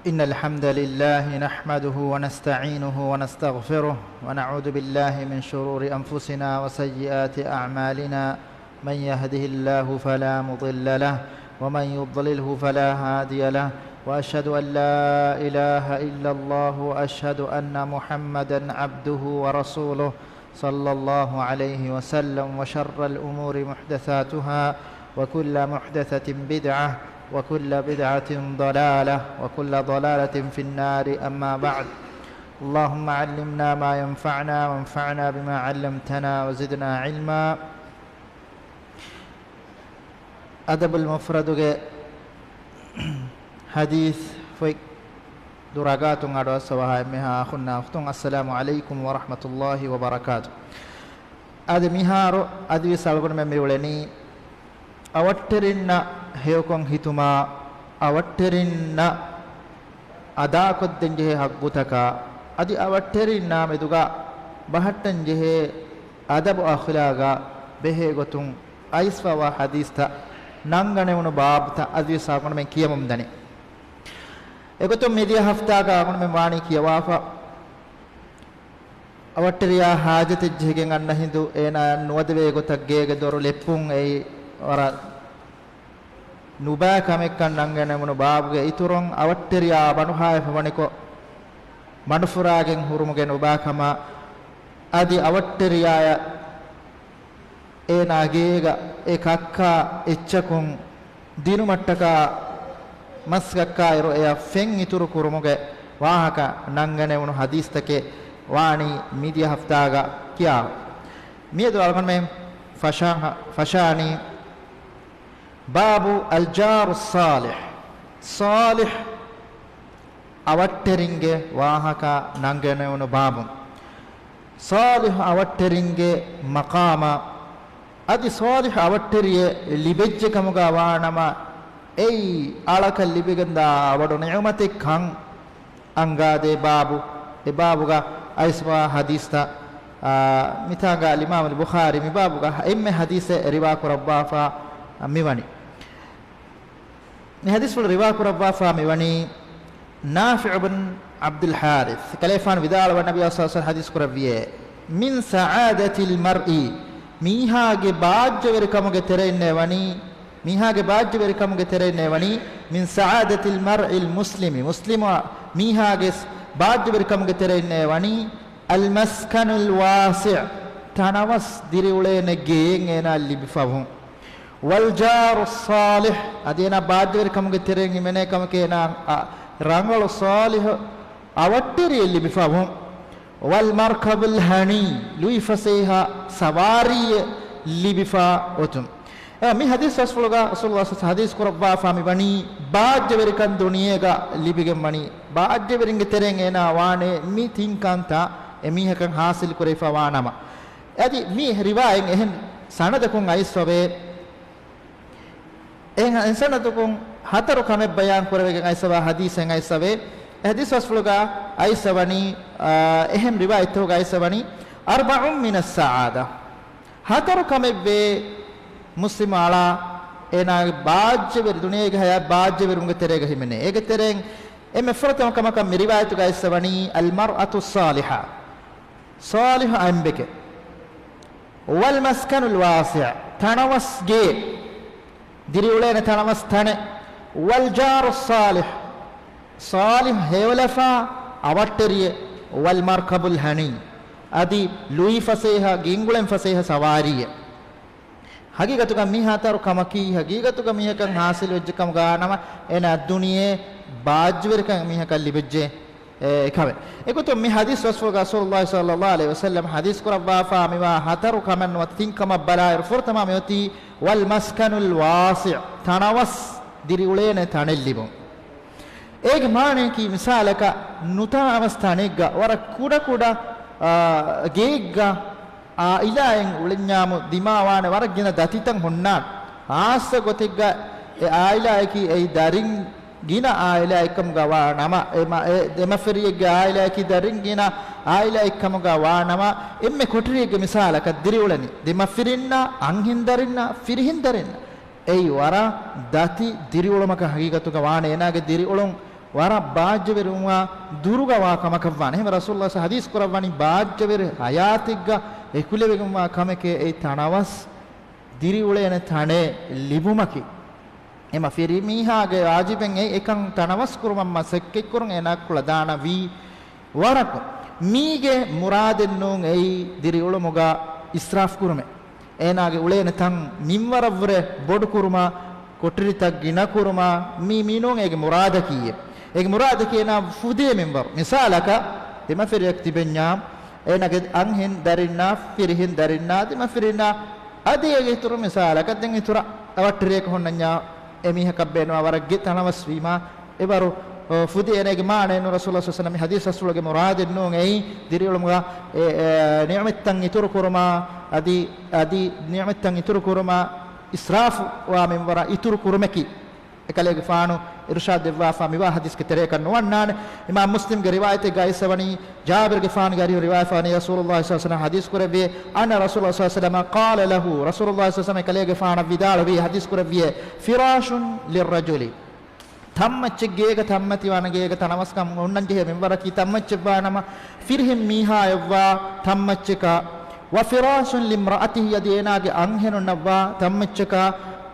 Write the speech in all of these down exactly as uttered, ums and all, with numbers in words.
إن الحمد لله نحمده ونستعينه ونستغفره، ونعوذ بالله من شرور أنفسنا وسيئات أعمالنا. من يهده الله فلا مضل له، ومن يضلله فلا هادي له، وأشهد أن لا إله إلا الله، وأشهد أن محمدا عبده ورسوله، صلى الله عليه وسلم. وشر الأمور محدثاتها، وكل محدثة بدعة، وكل بدعة ضلالة، وكل ضلالة في النار. أما بعد، اللهم علمنا ما ينفعنا، وانفعنا بما علمتنا، وزدنا علما. އަދަބުލް މުފްރަދުގެ ޙަދީޘް ފޮތް ދުރަގާތުން އަޑުއައްސަވާ އެންމެހާ އަޚުންނާ އުޚްތުން، އައްސަލާމު ޢަލައިކުމް ވަރަޙްމަތުﷲި ވަބަރަކާތު. އަދި މިހާރު އަދިވެސް އަޅުގަނޑުމެން މިއުޅެނީ، އަވަށްޓެރިންނަށް ހެޔޮކޮށް ހިތުމާ، އަވަށްޓެރިންނަށް އަދާކޮށްދޭންޖެހޭ ޙައްޤުތަކާ، އަދި އަވަށްޓެރިންނާ މެދުގަ ބަހައްޓަންޖެހޭ އަދަބު އަޚްލާގާ ބެހޭގޮތުން އައިސްފަވާ ޙަދީޘްތައް ނަންގަނެވުނު ބާބުތައް އަދިވެސް އަޅުގަނޑުމެން ކިޔަމުންދަނީ. އެގޮތުން މިދިޔަ ހަފްތާގަ އަޅުގަނޑުމެން ވާނީ ކިޔަވާފަ، އަވަށްޓެރިޔާ ޙާޖަތެއްޖެހިގެން އަންނަ ހިނދު އޭނާ ނުވަދެވޭ ގޮތަށް ގޭގެ ދޮރު ލެއްޕުން އެއީ ވަރަށް ނުބައި ކަމެއްކަން ނަންގަނެވުނު ބާބުގެ އިތުރުން، އަވަށްޓެރިޔާ ބަނޑުހާއިފަވަނިކޮށް، ބަނޑުފުރާގެން ހުރުމުގެ ނުބައިކަމާ، އަދި އަވަށްޓެރިޔާޔަށް އޭނާ ގޭގަ އެ ކައްކާ އެއްޗަކުން ދިނުމަށްޓަކާ މަސްކައްކާއިރު އެއަށް ފެން އިތުރު ކުރުމުގެ ވާހަކަ ނަންގަނެވުނު ޙަދީޘްތަކެއް ވާނީ މިދިޔަ ހަފްތާގަ ކިޔާ. މިއަދު އަޅުގަނޑުމެން ފަށާ-، ފަށާނީ ބާބު އަލްޖާރު ޞާލިޙް، ޞާލިޙް އަވަށްޓެރިންގެ ވާހަކަ ނަންގަނެވުނު ބާބުން. ޞާލިޙް އަވަށްޓެރިންގެ މަޤާމަށް، އަދި ޞާލިޙް އަވަށްޓެރިއެއް ލިބެއްޖެ ކަމުގަ ވާނަމަ، އެއީ އަޅަކަށް ލިބިގެންދާ ބޮޑު ނިޢުމަތެއް ކަން އަންގާދޭ ބާބު. އެ ބާބުގަ އައިސްވާ ޙަދީޘްތައް، އާ، މިތާނގަ އަލްއިމާމު އަލްބުޚާރީ މި ބާބުގަ އެންމެ ޙަދީޘެއް ރިވާ ކުރައްވާފަ މިވަނީ. މި ޙަދީޘްފުޅު ރިވާ ކުރައްވާފާ މިވަނީ ނާފިޢު ބިން ޢަބްދުލް ޙާރިޘް. ކަލޭފާނު ވިދާޅުވާ، ނަބީ ޞައްލަﷲު ޢަލައިހި ވަސައްލަމަ ޙަދީޘް ކުރެއްވިއޭ، "މިން ސަޢާދަތިލް މަރްއި"، މީހާގެ ބާއްޖަވެރިކަމުގެ ތެރެއިންނޭ ވަނީ، މީހާގެ ބާއްޖަވެރިކަމުގެ ތެރެއިންނޭ ވަނީ، "މިން ސަޢާދަތިލް މަރްއިލް މުސްލިމި"، މުސްލިމާ މީހާގެ ބާއްޖަވެރިކަމުގެ ތެރެއިންނޭ ވަނީ، "އަލްމަސްކަނުލް ވާސިޢު"، ތަނަވަސް ދިރިއުޅޭނެ ގެއެއް އޭނާ ލިބިފަވުން. "ވަލްޖާރު ޞާލިޙް"، އަދި އޭނާ ބާއްޖަވެރިކަމުގެ ތެރެއިން ހިމެނޭ ކަމަކީ އޭނާ، އަ، ރަނގަޅު ޞާލިޙު އަވަށްޓެރިއެއް ލިބިފަވުން. "ވަލްމަރްކަބުލް ހަނީ"، ލުއިފަސޭހަ ސަވާރީއެއް ލިބިފަ އޮތުން. އެ، މި ޙަދީޘް ބަސްފުޅުގަ ރަސޫލުﷲ ޞައްލަﷲު ޢަލައިހި ވަސައްލަމަ ޙަދީޘް ކުރައްވާފާ މިވަނީ، ބާއްޖަވެރިކަން ދުނިޔޭގަ ލިބިގެން ވަނީ، ބާއްޖަވެރިންގެ ތެރެއިން އޭނާ ވާނެ މި ތިން ކަންތައް އެ މީހަކަށް ޙާޞިލް ކުރެވިފަ ވާނަމަ. އަދި މި ރިވާޔަތް އެހެން ސަނަދަކުން އައިސްފަވޭ. އެހެން ސަނަދަކުން ހަތަރު ކަމެއް ބަޔާން ކުރެވިގެން އައިސްފަވާ ޙަދީޘެއް އައިސްފަވޭ. އެ ޙަދީޘް ބަސްފުޅުގަ އައިސްފަވަނީ، އާ، އެހެން ރިވާޔަތްތަކުގަ އައިސްފަވަނީ، "އަރްބަޢުން މިނައްސަޢާދަ". ހަތަރު ކަމެއްވޭ މުސްލިމް އަޅާ އޭނާގެ ބާއްޖަވެރި، ދުނިޔޭގެ ޙަޔާތް ބާއްޖަވެރިވުމުގެ ތެރޭގަ ހިމެނޭ. އޭގެ ތެރެއިން އެންމެ ފުރަތަމަ ކަމަކަށް މި ރިވާޔަތުގަ އައިސްފަވަނީ، "އަލްމަރްއަތުއްޞާލިޙާ". ޞާލިޙު އަނބެކެ. "ވަލްމަސްކަނުލް ވާސިޢު"، ތަނަވަސް ގެ، ދިރިއުޅޭނެ ތަނަވަސް ތަނެއް. "ވަލްޖާރުއްޞާލިޙު"، ޞާލިޙު ހެޔޮލަފާ އަވަށްޓެރިއެއް. "ވަލްމަރްކަބުލް ހަނީ"، އަދި ލުއިފަސޭހަ، ގިންގުޅެން ފަސޭހަ ސަވާރީއެއް. ހަގީގަތުގަ މި ހަތަރު ކަމަކީ، ހަގީގަތުގަ މީހަކަށް ޙާޞިލު ވެއްޖެ ކަމުގަ ނަމަ، އޭނާ ދުނިޔެ ބާއްޖަވެރިކަން މީހަކަށް ލިބެއްޖެ، އެ، ކަމެއް. އެގޮތުން މި ޙަދީޘް ބަސްފުޅުގަ ރަސޫލުﷲ ޞައްލަﷲު ޢަލައިހި ވަސައްލަމަ ޙަދީޘް ކުރައްވާފާ މިވާ ހަތަރު ކަމެއް ނުވަތަ ތިން ކަމަށް ބަލާއިރު، ފުރަތަމަ މިއޮތީ، "ވަލްމަސްކަނުލް ވާސިޢު"، ތަނަވަސް ދިރިއުޅޭނެ ތަނެއް ލިބުން. އޭގެ މާނަޔަކީ މިސާލަކަށް ނުތަނަވަސް ތަނެއްގަ ވަރަށް ކުޑަކުޑަ، އާ، ގެއެއްގަ އާއިލާއެއް އުޅެންޏާމު ދިމާވާނެ ވަރަށް ގިނަ ދަތިތައް ހުންނާނެ. ޚާއްޞަ ގޮތެއްގަ އެ އާއިލާއަކީ އެއީ ދަރިން ގިނަ އާއިލާއެއްކަމުގަ ވާ ނަމަ، އެ މަ-، އެ ދެމަފިރިއެއްގެ އާއިލާއަކީ ދަރިން ގިނަ އާއިލާއެއްކަމުގަ ވާ ނަމަ، އެންމެ ކޮޓަރިއެއްގެ މިސާލަކަށް ދިރިއުޅެނީ ދެމަފިރިންނާ، އަންހެންދަރިންނާ، ފިރިހެންދަރިންނާ. އެއީ ވަރަށް ދަތި ދިރިއުޅުމަކަށް ހަގީގަތުގަ ވާނެ. އޭނާގެ ދިރިއުޅުން ވަރަށް ބާއްޖަވެރިވުމާ ދުރުގަވާ ކަމަކަށްވާނެ. އެހެން ރަސޫލުﷲ ޙަދީޘް ކުރައްވަނީ ބާއްޖަވެރި ޙަޔާތެއްގަ އެކުލެވިގެންވާ ކަމެކޭ އެއީ ތަނަވަސް ދިރިއުޅޭނެ ތަނެއް ލިބުމަކީ. އެމަ ފިރިމީހާގެ ވާޖިބެއް އެއީ އެކަން ތަނަވަސް ކުރުމަށް މަސައްކަތްކުރުން އޭނާ ކުޅަދާނަ ވީ ވަރަކު. މީގެ މުރާދެއް ނޫން އެއީ ދިރިއުޅުމުގަ އިސްރާފް ކުރުމެއް. އޭނާގެ އުޅޭނެ ތަން މިންވަރަށްވުރެ ބޮޑުކުރުމާ، ކޮޓަރިތައް ގިނަކުރުމާ، މީ މީނޫން އޭގެ މުރާދަކީއެއް. އޭގެ މުރާދަކީ އޭނާ ފުދޭ މިންވަރު. މިސާލަކަށް، ދިމަފިރިއަކު ތިބެންޏާ، އޭނާގެ އަންހެން ދަރިންނާ، ފިރިހެން ދަރިންނާ، ދިމަފިރިންނާ، އަދި އޭގެ އިތުރު މިސާލަކަށް، ދެން އިތުރަށް އަވަށްޓެރިޔަކު ހުންނަންޏާ، އެމީހަކަށް ބޭނުންވާ ވަރަށް ގިނަ ތަނަވަސްވީމާ، އެވަރު، އަ، ފުދޭ އޭނާގެ މާނައެއް ނޫން. ރަސޫލުﷲ ޞައްލަﷲ ޢަލައިހި ވަސައްލަމް ޙަދީޘް ރަސޫލުގެ މުރާދެއް ނޫން އެއީ ދިރިއުޅުމުގަ އެ، އެ، ނިޢުމަތްތައް އިތުރު ކުރުމާ، އަދި، އަދި ނިޢުމަތްތައް އިތުރު ކުރުމާ، އިސްރާފުވާ މިންވަރަށް އިތުރު ކުރުމަކީ. އެކަލޭގެފާނު އިރުޝާދު ދެއްވާފަ މިވާ ޙަދީޘްގެ ތެރެއަކަށް ނުވަންނާނެ. އިމާމް މުސްލިމްގެ ރިވާޔަތެއްގަ އައިސްވަނީ، ޖާބިރުގެފާނުގެ އަރިހު ރިވާޔަތް ވަނީ، ރަސޫލުﷲ ޞައްލަﷲ ޢަލައިހި ވަސައްލަމް ޙަދީޘް ކުރެއްވި، أن رسول الله صلى الله عليه وسلم قال له، ރަސޫލުﷲ ޞައްލަﷲ ޢަލައިހި ވަސައްލަމް އެކަލޭގެފާނަށް ވިދާޅުވީ، ޙަދީޘް ކުރެއްވިއޭ، فراش للرجل، ތަންމައްޗެއް ގޭގަ ތަންމަތިވާނެ، ގޭގަ ތަނަވަސްކަން ހުންނަންޖެހޭ މިންވަރަކީ ތަންމައްޗެއްވާނަމަ، ފިރިހެން މީހާއަށްވާ ތަންމައްޗަކާ، وفراش لامرأته، އަދި އޭނާގެ އަންހެނުންނަށްވާ ތަންމައްޗަކާ،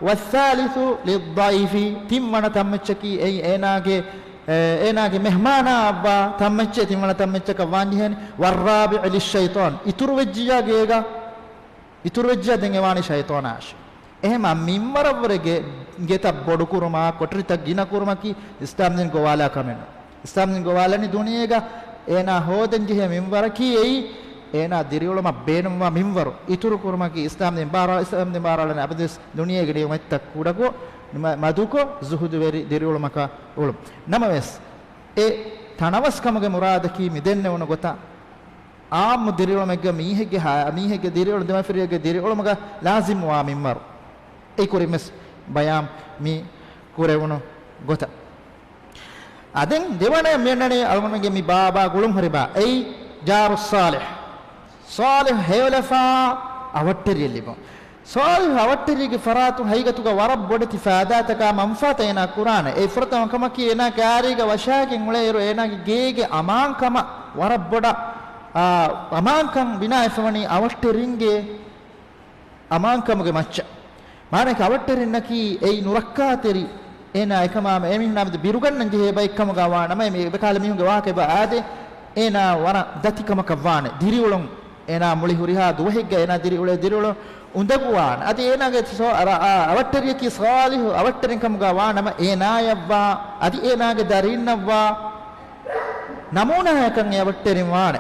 والثالث للضيف، ތިންވަނަ ތަންމައްޗަކީ އެއީ އޭނާގެ، އޭނާގެ މެހްމާނާއަށްވާ ތަންމައްޗެއް ތިންވަނަ ތަންމައްޗަކަށް ވާންޖެހޭނެ، والرابع للشيطان، އިތުރުވެއްޖިއްޔާ ގޭގަ، އިތުރުވެއްޖިއްޔާ ދެން އެވާނީ ޝައިޠާނާއަށް. އެހެމާ މިންވަރަށްވުރެ ގެ، ގެތައް ބޮޑުކުރުމާ، ކޮޓަރިތައް ގިނަކުރުމަކީ އިސްލާމްދީން ގޮވާލާ ކަމެއް ނޫން. އިސްލާމްދީން ގޮވާލަނީ ދުނިޔޭގަ އޭނާ ހޯދަންޖެހޭ މިންވަރަކީ އެއީ، އޭނާ ދިރިއުޅުމަށް ބޭނުންވާ މިންވަރު އިތުރުކުރުމަކީ އިސްލާމްދީން ބާރާ، އިސްލާމްދީން ބާރާލަނީ އަބަދުވެސް ދުނިޔޭގެ ނިޢުމަތްތައް ކުޑަކޮށް، މަ، މަދުކޮށް، ޒުހުދުވެރި ދިރިއުޅުމަކަށް އުޅުން. ނަމަވެސް، އެ ތަނަވަސްކަމުގެ މުރާދަކީ މިދެންނެވުނު ގޮތަށް، ޢާއްމު ދިރިއުޅުމެއްގަ މީހެއްގެ ހާ، މީހެއްގެ ދިރިއުޅުން، ދިމަފިރިއެއްގެ ދިރިއުޅުމުގަ ލާޒިމްވާ މިންވަރު. އެ ކުރިންވެސް ބަޔާން މި ކުރެވުނު ގޮތަށް. އަދި ދެވަނަ މިއަންނަނީ އަޅުގަނޑުގެ މި ބާބާ ގުޅުންހުރި ބާ. އެއީ ޖާރު ޞާލިޙް. ޞާލިޙް ހެޔޮލަފާ އަވަށްޓެރިއެއް ލިބުން. ޞާލިޙް އަވަށްޓެރިގެ ފަރާތުން ހަގީގަތުގަ ވަރަށް ބޮޑެތި ފައިދާތަކާ މަންފާތައް އޭނާ ކުރާނެ. އެ ފުރަތަމަ ކަމަކީ އޭނާ ކާރީގަ ވަށާގެން އުޅޭއިރު އޭނާގެ ގޭގެ އަމާންކަމަށް ވަރަށް ބޮޑަށް، އާ، އަމާންކަން ބިނާވެފަވަނީ އަވަށްޓެރިންގެ އަމާންކަމުގެ މައްޗަށް. މާނައަކީ އަވަށްޓެރިންނަކީ އެއީ ނުރައްކާތެރި އޭނާ އެކަމާމެ އެމީހުންނާ މެދު ބިރުގަންނަން ޖެހޭ ބައެއްކަމުގަ ވާނަމަ، އެމީ އެބަކާލަ މީހުންގެ ވާހަކަ އެބަ އާދޭ، އޭނާ ވަރަށް ދަތިކަމަކަށް ވާނެ. ދިރިއުޅުން އޭނާ މުޅި ހުރިހާ ދުވަހެއްގަ އޭނާ ދިރިއުޅޭ ދިރިއުޅުން އުނދަގޫވާނެ. އަދި އޭނާގެ ސޯ-، އަ-، އަ-، އަވަށްޓެރިޔަކީ ޞާލިޙު އަވަށްޓެރިން ކަމުގަ ވާނަމަ، އޭނާޔަށްވާ، އަދި އޭނާގެ ދަރީންނަށްވާ ނަމޫނާއަކަށް އެ އަވަށްޓެރިން ވާނެ.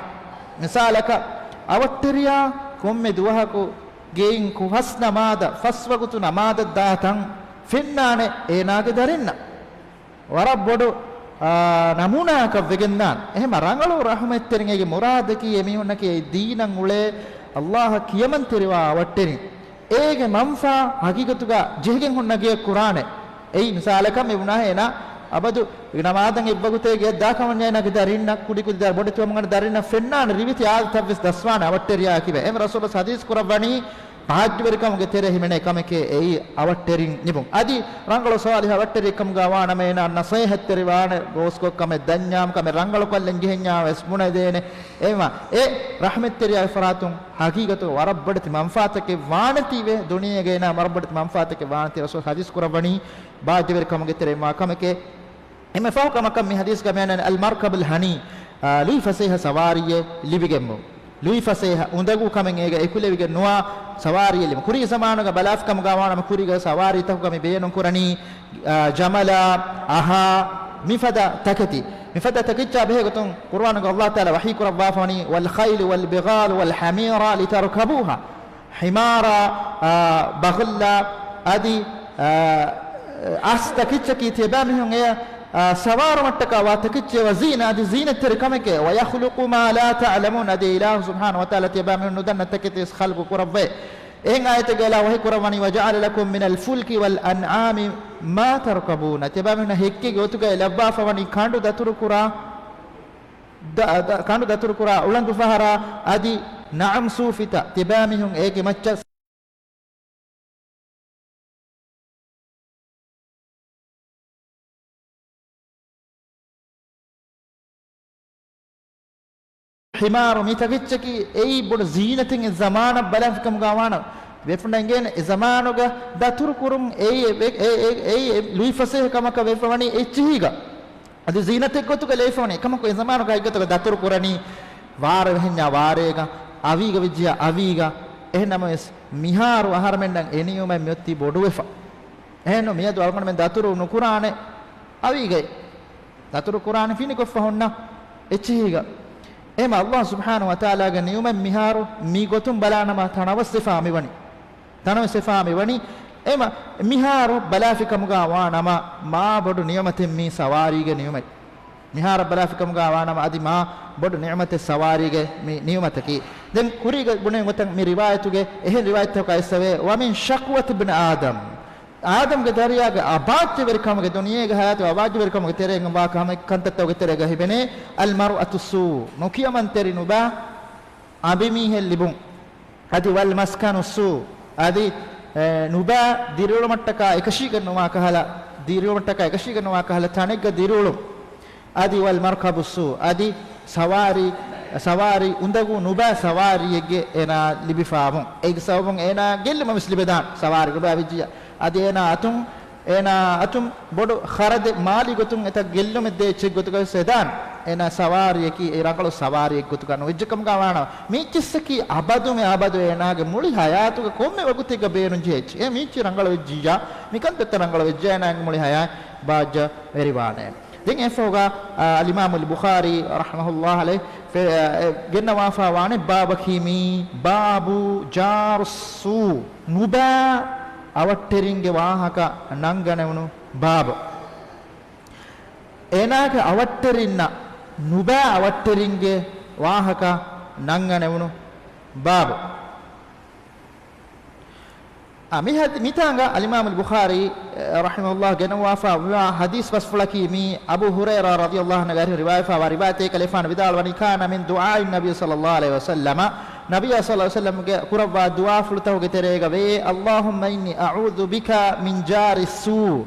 މިސާލަކަށް، އަވަށްޓެރިޔާ ކޮންމެ ދުވަހަކު ގެއިން ކު-، ފަސް ނަމާދަށް، ފަސް ވަގުތު ނަމާދަށް ދާތަން ފެންނާނެ އޭނާގެ ދަރިންނަށް. ވަރަށް ބޮޑު، އާ، ނަމޫނާއަކަށް ވެގެންދާނެ. އެހެން ރަނގަޅު ރަޙުމަތްތެރިން އޭގެ މުރާދަކީ އެމީހުންނަކީ އެ ދީނަށް އުޅޭ ﷲ އަށް ކިޔަމަންތެރިވާ އަވަށްޓެރިން. އޭގެ މަންފާ ހަގީގަތުގަ ޖެހިގެން ހުންނަ ގެއަށް ކުރާނެ. އެއީ މިސާލަކަށް މި ބުނާހޭ އޭނާ އަބަދު ނަމާދަށް އެއްވަގުތޭ ގެއަށް ދާކަމަށް އޭނާގެ ދަރިންނަށް ކުޑިކުދި ދަރި ބޮޑެތިވަމުން ދަރިންނަށް ފެންނާނެ ރިވެތި އާދަތައްވެސް ދަސްވާނެ އަވަށްޓެރިޔާއަކީ. އެހެން ރަސޫލު ޙަދީޘް ކުރައްވަނީ ބާއްޖަވެރިކަމުގެ ތެރޭ ހިމެނޭ ކަމެކޭ އެއީ އަވަށްޓެރިން ނިބުން. އަދި ރަނގަޅު ޞާލިޙު އަވަށްޓެރިއެއްކަމުގަ ވާނަމަ އޭނާ ނަޞޭޙަތްތެރިވާނެ، ގޯސްކޮށް ކަމެއް ދަންޏާމު ކަމެއް ރަނގަޅުކޮށްލަން ޖެހެންޏާ ވެސް ބުނެދޭނެ. އެވަ، އެ ރަޙްމަތްތެރިޔާގެ ފަރާތުން ހަގީގަތުގަ ވަރަށް ބޮޑެތި މަންފާތަކެއް ވާނެތީވެ، ދުނިޔޭގައި އޭނާ ވަރަށް ބޮޑެތި މަންފާތަކެއް ވާނެތީ ރަސޫލު ޙަދީޘް ކުރައްވަނީ ބާއްޖަވެރިކަމުގެ ތެރެއިން ވާ ކަމެކޭ. އެންމެ ފަހު ކަމަކަށް މި ޙަދީޘްގަ މިއަންނަނީ އަލްމަރްކަބުލް ހަނީ، އާ، ލުއިފަސޭހަ ސަވާރީއެއް ލިބިގެންވުން. ލުއިފަސޭހަ އުނދަގޫ ކަމެއް އޭގަ އެކުލެވިގެން ނުވާ ސަވާރީއެއް ލިބުން. ކުރީ ޒަމާނުގަ ބަލާފި ކަމުގަ ވާނަމަ ކުރީގަ ސަވާރީތަކުގަ މި ބޭނުން ކުރަނީ، އާ، ޖަމަލާ، އަހާ، މިފަދަ ތަކެތި. މިފަދަ ތަކެއްޗާ ބެހޭ ގޮތުން ޤުރުއާނުގަ ﷲ ތަޢާލާ ވަޙީ ކުރައްވާފަވަނީ، والخيل والبغال والحمير لتركبوها. ޙިމާރާ، އާ، ބަޣުލާ، އަދި، އާ، އަސް ތަކެއްޗަކީ ތިޔަބައިމީހުން އެ، އާ، ސަވާރުމަށްޓަކާ ވާ ތަކެއްޗެވެ. ޒީނަ، އަދި ޒީނަތްތެރި ކަމެކޭ. ويخلق ما لا تعلمون، އަދި އިލާހު ސުބްޙާނަހޫ ވަތަޢާލާ ތިޔަބައިމީހުން ނުދަންނަ ތަކެތި ވެސް ޚަލްޤު ކުރައްވައޭ. އެހެން އާޔަތެއްގައި އިލާހު ވަޙީ ކުރައްވަނީ، وجعل لكم من الفلك والأنعام ما تركبون. ތިޔަބައިމީހުންނަށް ހެއްކެއްގެ ގޮތުގައި ލައްވާފަވަނީ ކަނޑު ދަތުރުކުރާ، ދަ-، ދަ-، ކަނޑު ދަތުރުކުރާ އުޅަނދުފަހަރާ އަދި ނަޢަމް ސޫފިތައް ތިޔަބައިމީހުން އޭގެ މައްޗަށް ހިމާރު މި ތަކެއްޗަކީ އެއީ ބޮޑު ޒީނަތެއް އެ ޒަމާނަށް ބަލާފިކަމުގަ ވާނަމަ، ވެފުނަ އިނގޭނެ އެ ޒަމާނުގަ ދަތުރު ކުރުން އެއީ އެ، އެ، އެ، އެއީ އެ ލުއިފަސޭހަ ކަމަކަށް ވެފަވަނީ އެއްޗިހީގަ. އަދި ޒީނަތެއް ގޮތުގަ ލެއިފަވަނީ އެކަމަކު އެ ޒަމާނުގަ ހަގީގަތުގަ ދަތުރު ކުރަނީ ވާރޭ ވެހެންޏާ ވާރޭގަ، އަވީގަ ވެއްޖިޔާ އަވީގަ. އެހެން ނަމަވެސް މިހާރު އަހަރެމެންނަށް އެ ނިޢުމަތް މިއޮތީ ބޮޑުވެފަ. އެހެންނު މިއަދު އަޅުގަނޑުމެން ދަތުރު ނުކުރާނެ އަވީގައި. ދަތުރު ކުރާނެ ފިނިކޮށްފަ ހުންނަ އެއްޗިހީގަ. އެހެމަ އައްލާހު ސުބްޙާނަހު ވަތަޢާލާގެ ނިޢުމަތް މިހާރު މި ގޮތުން ބަލާނަމަ ތަނަވަސްވެފާ މިވަނީ. ތަނަވަސްވެފާ މިވަނީ. އެހެމަ މިހާރު ބަލާފިކަމުގަ ވާނަމަ މާ ބޮޑު ނިޢުމަތެއް މީ ސަވާރީގެ ނިޢުމަތް. މިހާރަށް ބަލާފިކަމުގަ ވާނަމަ އަދި މާ ބޮޑު ނިޢުމަތެއް ސަވާރީގެ މި ނިޢުމަތަކީ. ދެން ކުރީގަ ބުނެ ގޮތަށް މި ރިވާޔަތުގެ އެހެން ރިވާޔަތްތަކަކަށް އައިސްފަވޭ، ومن شقوة ابن آدم. އާދަމްގެ ދަރިޔާގެ އަބާއްޖަވެރިކަމުގެ، ދުނިޔޭގެ ހަޔާތުގެ އަބާއްޖަވެރިކަމުގެ ތެރެއިން ވާ ކަހަމެއް ކަންތައްތަކުގެ ތެރޭގަ ހިމެނޭ، المرأة السوء، ނުކިޔަމަންތެރި ނުބާ އަނބިމީހެއް ލިބުން. އަދި والمسكن السوء، އަދި، އެ، ނުބާ ދިރިއުޅުމަށްޓަކާ އެކަށީގެންނުވާ ކަހަލަ، ދިރިއުޅުމަށްޓަކާ އެކަށީގެންނުވާ ކަހަލަ ތަނެއްގަ ދިރިއުޅުން. އަދި والمركب السوء، އަދި ސަވާރީ، ސަވާރީ އުނދަގޫ ނުބާ ސަވާރީއެއްގެ އޭނާ ލިބިފާވުން. އޭގެ ސަބަބުން އޭނާ ގެއްލުމަށް ވެސް ލިބެދާނެ ސަވާރީ ނުބާ ވެއްޖިއްޔާ. އަދި އޭނާ އަތުން، އޭނާ އަތުން ބޮޑު ޚަރަދެއް މާލީ ގޮތުން އެތައް ގެއްލުމެއް ދޭ އެއްޗެއް ގޮތުގަ ވެސް ވެދާނެ. އޭނާ ސަވާރީއަކީ އެ ރަނގަޅު ސަވާރީއެއް ގޮތުގަ ނުވެއްޖެ ކަމުގަ ވާނަމަ. މީއްޗިއްސަކީ އަބަދުމެ އަބަދު އޭނާގެ މުޅި ހަޔާތުގަ ކޮންމެ ވަގުތެއްގަ ބޭނުންޖެހޭ އެއްޗެއް. އެ މީއްޗި ރަނގަޅު ވެއްޖިއްޔާ، މިކަންތައްތައް ރަނގަޅު ވެއްޖިއްޔާ އޭނާގެ މުޅި ހަޔާތް ބާއްޖަވެރިވާނެ. ދެން އެފަހުގަ، އާ، އަލްއިމާމު އަލް ބުޚާރީ ރަޙިމަހުﷲ ޢަލައިހި ފެ-، އާ، އެ، ގެންނަވާފާ ވާނެ ބާބަކީ މީ، باب جار السوء، ނުބާ އަވަށްޓެރިންގެ ވާހަކަ ނަންގަނެވުނު ބާބު. އޭނާގެ އަވަށްޓެރިންނަށް ނުބާ އަވަށްޓެރިންގެ ވާހަކަ ނަންގަނެވުނު ބާބު. އާ، މި ހަދީ-، މިތާނގަ އަލްއިމާމު އަލް ބުޚާރީ، އެ، ރަޙިމަހުﷲ ގެނައުވާފާ ވާ ޙަދީޘް ބަސްފުޅަކީ މީ، އަބޫ ހުރައިރާ ރަޟިޔަﷲ ޢަންހުގެ ރިވާޔަތްފާވާ ރިވާޔަތެއް ކަލޭފާނު ވިދާޅުވަނީ، كان من دعاء النبي صلى الله عليه وسلم، ނަބިއްޔާ ޞައްލަﷲ ޢަލައިހި ވަސައްލަމްގެ ކުރައްވާ ދުޢާފުޅުތަކުގެ ތެރޭގަ ވޭ، اللهم إني أعوذ بك من جار السوء.